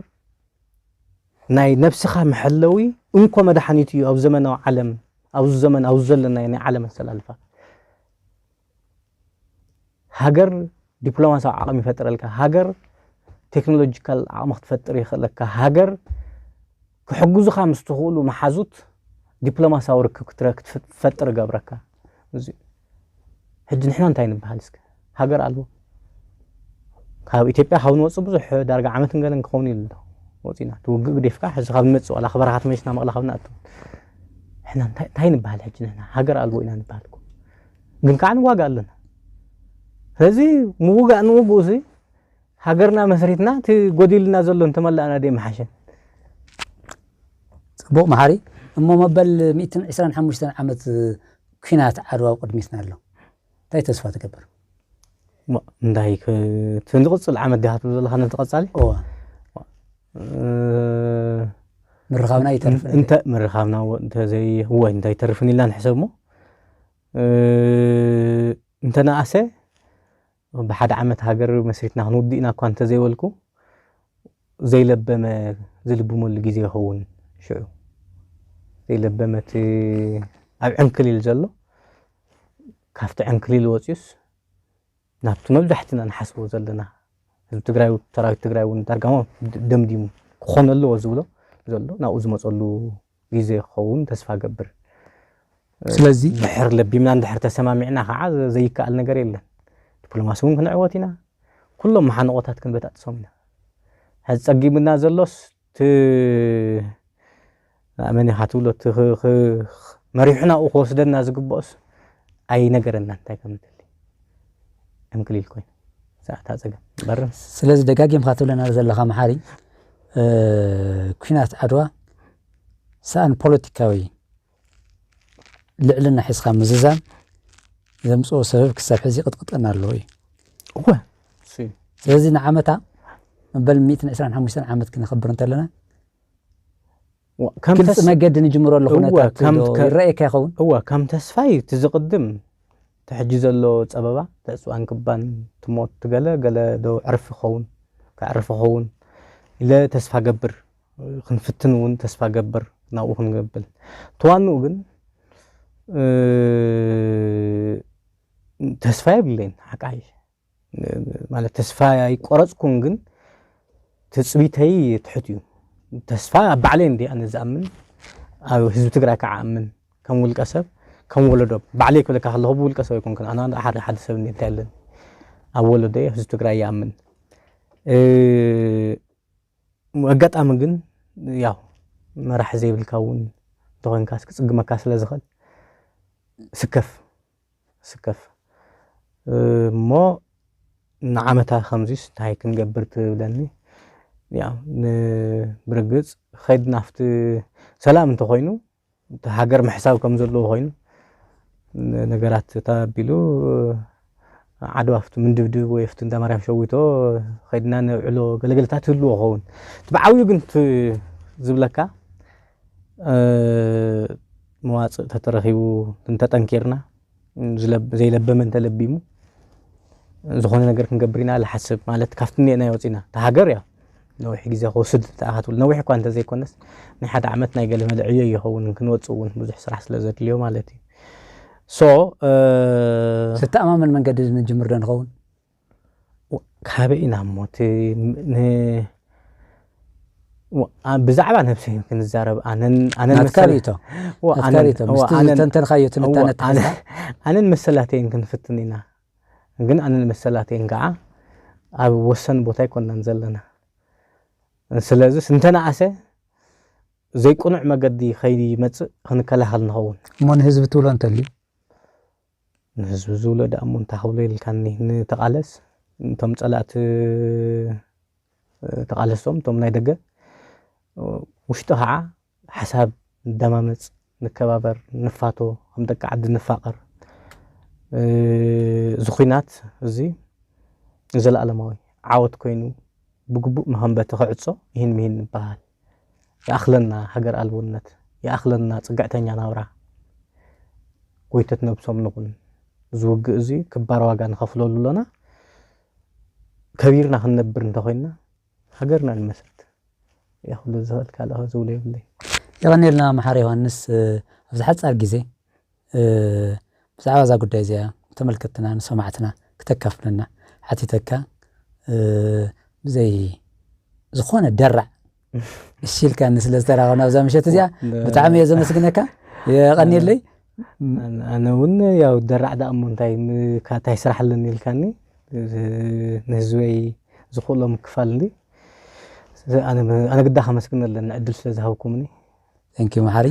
ናይ ነብስኻ መሐለዊ እንኮ መድሓኒት እዩ። ኣብ ዘመናዊ ዓለም ኣብዚ ዘመን ኣብዚ ዘለናዮ ናይ ዓለም ኣሰላልፋ ሃገር ዲፕሎማሲያዊ ዓቕሚ ይፈጥረልካ። ሃገር ቴክኖሎጂካል ዓቕሚ ክትፈጥር ይኽእለካ። ሃገር ክሕግዙኻ ምስ ትኽእሉ መሓዙት ዲፕሎማሲያዊ ርክብ ክትረ- ክትፈጥር ይገብረካ። እዚ ሕጂ ንሕና እንታይ ንበሃል እስከ? ሃገር ኣልቦ ኣብ ኢትዮጵያ ካብ ንወፅእ ብዙሕ ዳርጋ ዓመት ንገለን ክኸውን ኢሉ ኣሎ። ወፂና እቲ ውግእ ግዲፍካ ሕዚ ካብ ንመፅእ ዋላ ክበረኻ ተመሊስና መቐለ ካብ ንኣቱ ንሕና እንታይ እንታይ ንበሃል ሕጂ ንሕና ሃገር ኣልቦ ኢና ንበሃል እኮ። ግን ከዓ ንዋጋእ ኣለና። ስለዚ ምውጋእ ንውግኡ እዚ ሃገርና መስሪትና እቲ ጎዲልና ዘሎ እንተመላእና ደይ መሓሸ። ፅቡቕ መሓሪ። እሞ መበል ሚእትን ዕስራን ሓሙሽተን ዓመት ኲናት ዓድዋ ኣብ ቅድሚትና ኣሎ። እንታይ ተስፋ ትገብር? እንታይ ትንዝቕፅል ዓመት ዲኻ ትብል ዘለኻ ነቲ ቀፃሊ እዋ ምርኻብና ይተርፍ እንተ ምርኻብና እንተዘይ ወይ እንታይ ተርፍን ኢልና ንሕሰብ ሞ እንተነኣሰ ብሓደ ዓመት ሃገር መስሪትና ክንውድእ ኢና እኳ እንተዘይበልኩ ዘይለበመ ዝልብመሉ ግዜ ይኸውን። ሽዑ ዘይለበመ እቲ ኣብ ዕንክሊል ዘሎ ካብቲ ዕንክሊል ወፂኡስ ናብቲ መብዛሕትና ንሓስቦ ዘለና ህዝቢ ትግራይ ሰራዊት ትግራይ እውን ዳርጋሞ ደምዲሙ ክኾን ኣለዎ ዝብሎ ዘሎ ናብኡ ዝመፀሉ ግዜ ክኸውን ተስፋ ገብር። ስለዚ ድሕር ለቢምና እንድሕር ተሰማሚዕና ከዓ ዘይከኣል ነገር የለን። ዲፕሎማሲ እውን ክንዕወት ኢና። ኩሎም መሓንቆታት ክንበጣጥሶም ኢና። ሕዚ ፀጊምና ዘሎስ እቲ ኣመን ኢኻ ትብሎ እቲ መሪሑ ናብኡ ክወስደና ዝግብኦስ ኣይነገረና እንታይ ከም ንደሊ ዕንክሊል ኮይኑ ሰዓታ ፀገም በርም ስለዚ ደጋጊምካ ትብለና ዘለኻ መሓሪ ኩናት ዓድዋ ሰኣን ፖለቲካዊ ልዕልና ሒዝካ ምዝዛም ዘምፅኦ ሰበብ ክሳብ ሕዚ ቅጥቅጠና ኣለዎ እዩ። እወ ስለዚ ንዓመታ መበል ሚእትን ዕስራን ሓሙሽተን ዓመት ክነኸብር እንተለና ከም ግልፂ ተስ- መገዲ ንጅምረሉ እወ፣ ኩነታት ከም- ዶ ከ- ይረኣየካ ይኸውን? እወ ከም ተስፋይ እቲ ዝቕድም እቲ ሕጂ ዘሎ ፀበባ ተዕፅዋን ክባን ትሞት ትገለ ገለ ዶ ዕርፍ ይኸውን ከዕርፍ ይኸውን ኢለ ተስፋ ገብር። ክንፍትን እውን ተስፋ ገብር ናብኡ ክንገብል ተዋንኡ ግን እ፣ ተስፋ የብለይን ሓቃይ ማለት ተስፋ ኣይቆረፅኩን ግን ትፅቢተይ ትሕት እዩ። ተስፋ ኣብ ባዕለይ እንዲ ኣነ ዝኣምን ኣብ ህዝቢ ትግራይ ከዓ ኣምን ከም ውልቀ ሰብ ከም ወለዶ ባዕለይ ክብለካ ከለኹ ብውልቀ ሰብ ኣይኮንኩን ኣነ ሓደ ሓደ ሰብ እንዲ እንታይ ኣለኒ ኣብ ወለዶ ህዝቢ ትግራይ ይኣምን። እ፣ ኣጋጣሚ ግን ያው መራሒ ዘይብልካ እውን እንተኮንካ ክፅግመካ ስለ ዝኽእል ስከፍ ስከፍ እሞ ንዓመታ ከምዚስ እንታይ ክንገብር ትብለኒ። ያው ንብርግፅ ኸይድ ናፍቲ ሰላም እንተኮይኑ እቲ ሃገር ምሕሳብ ከም ዘለዎ ኮይኑ ነገራት ተቢሉ ዓድዋ ፍቲ ምንድብድብ ወይ ፍቲ እንዳ ማርያም ሸዊቶ ከይድና ነብዕሎ ገለገለታት ህልዎ ኸውን እቲ ብዓብዩ ግን እቲ ዝብለካ መዋፅእ ተተረኪቡ እንተጠንኪርና ዘይለበመ እንተለቢሙ ዝኾነ ነገር ክንገብር ኢና ዝሓስብ ማለት ካብቲ እኒአና ወፂና እቲ ሃገር እያ ነዊሕ ግዜ ክወስድ ተኣኻትብሉ ነዊሕ እኳ እንተዘይኮነስ ናይ ሓደ ዓመት ናይ ገለ መለ ዕዮ ይኸውን ክንወፅእ እውን ብዙሕ ስራሕ ስለ ዘድልዮ ማለት እዩ። ሶ ዝተኣማመን መንገዲ ንጅምር ዶ ንኸውን? ካበይ ኢና እሞ እቲ ን- ዋ- አ- ብዛዕባ ነብሰይ ክንዛረብ ኣነን ኣነን ናትካ መሰለ- ርእይቶ ዋ- ናትካ ኣነን- ርእይቶ ዋ- ምስቲ ኣነን- ዝተንተንካዮ ትንታነ ዋ- ኣነ- ኣነን መሰላተይን ክንፍትን ኢና ግን ኣነን መሰላተይን ከዓ ኣብ ወሰን ቦታ ኣይኮናን ዘለና ስለዚ እንተነኣሰ ዘይቅኑዕ መገዲ ከይመፅእ ክንከላኸል ንኸውን። እሞ ንህዝቢ ትብሎ እንተልዩ ንህዝቢ ዝብሎ ደኣ እሞ እንታይ ክብሎ ኢልካኒ ንተቓለስ እቶም ፀላእቲ ተቓለስቶም እቶም ናይ ደገ ውሽጢ ከዓ ሓሳብ ንደማመፅ ንከባበር ንፋቶ ከም ደቂ ዓዲ ንፋቐር እዚ ኹናት እዚ ዘለኣለማዊ ዓወት ኮይኑ ብግቡእ መኸንበቲ ክዕፆ ይህን ምሂን ንበሃል። ይኣኽለና ሃገር ኣልቦነት፣ ይኣኽለና ፅግዕተኛ ናብራ፣ ጎይቶት ነብሶም ንኹን። እዚ ውግእ እዚ ክባር ዋጋ ንኸፍለሉ ኣሎና። ከቢርና ክንነብር እንተኾይንና ሃገርና ንመስርት። እያ ክብሎ ዝኽእል ካልእ ዝብሎ የብለይ። የቐንየልና መሓሪ ዮሃንስ ኣብዚ ሓፃር ግዜ ብዛዕባ እዛ ጉዳይ እዚኣ ንተመልከትና ንሰማዕትና ክተካፍለና ሓቲተካ ብዘይ ዝኾነ ደራዕ እሺ ኢልካኒ ስለ ዝተራኸብና ኣብዛ ምሸት እዚኣ ብጣዕሚ እየ ዘመስግነካ። የቐንየለይ። ኣነ እውን ያው ደራዕ ደኣ እሞ እንታይ እንታይ ስራሕ ኣለኒ ኢልካኒ ንህዝበይ ዝኽእሎም ክፋል እንዲ ኣነ ኣነ ግዳ ከመስግን ኣለኒ ዕድል ስለ ዝሃብኩምኒ። Thank you መሓሪ።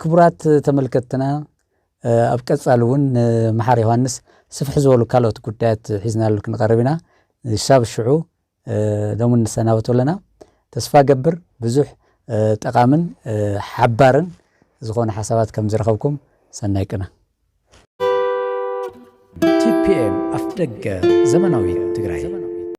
ክቡራት ተመልከትና፣ ኣብ ቀፃሊ እውን ንመሓሪ ዮሃንስ ስፍሕ ዝበሉ ካልኦት ጉዳያት ሒዝናሉ ክንቐርብ ኢና። ክሳብ ሽዑ ሎሚ ንሰናበቶ ኣለና። ተስፋ ገብር ብዙሕ ጠቓምን ሓባርን ዝኾነ ሓሳባት ከም ዝረኸብኩም። ሰናይ ቅነ። ቲፒኤም ኣፍደገ ዘመናዊት ትግራይ።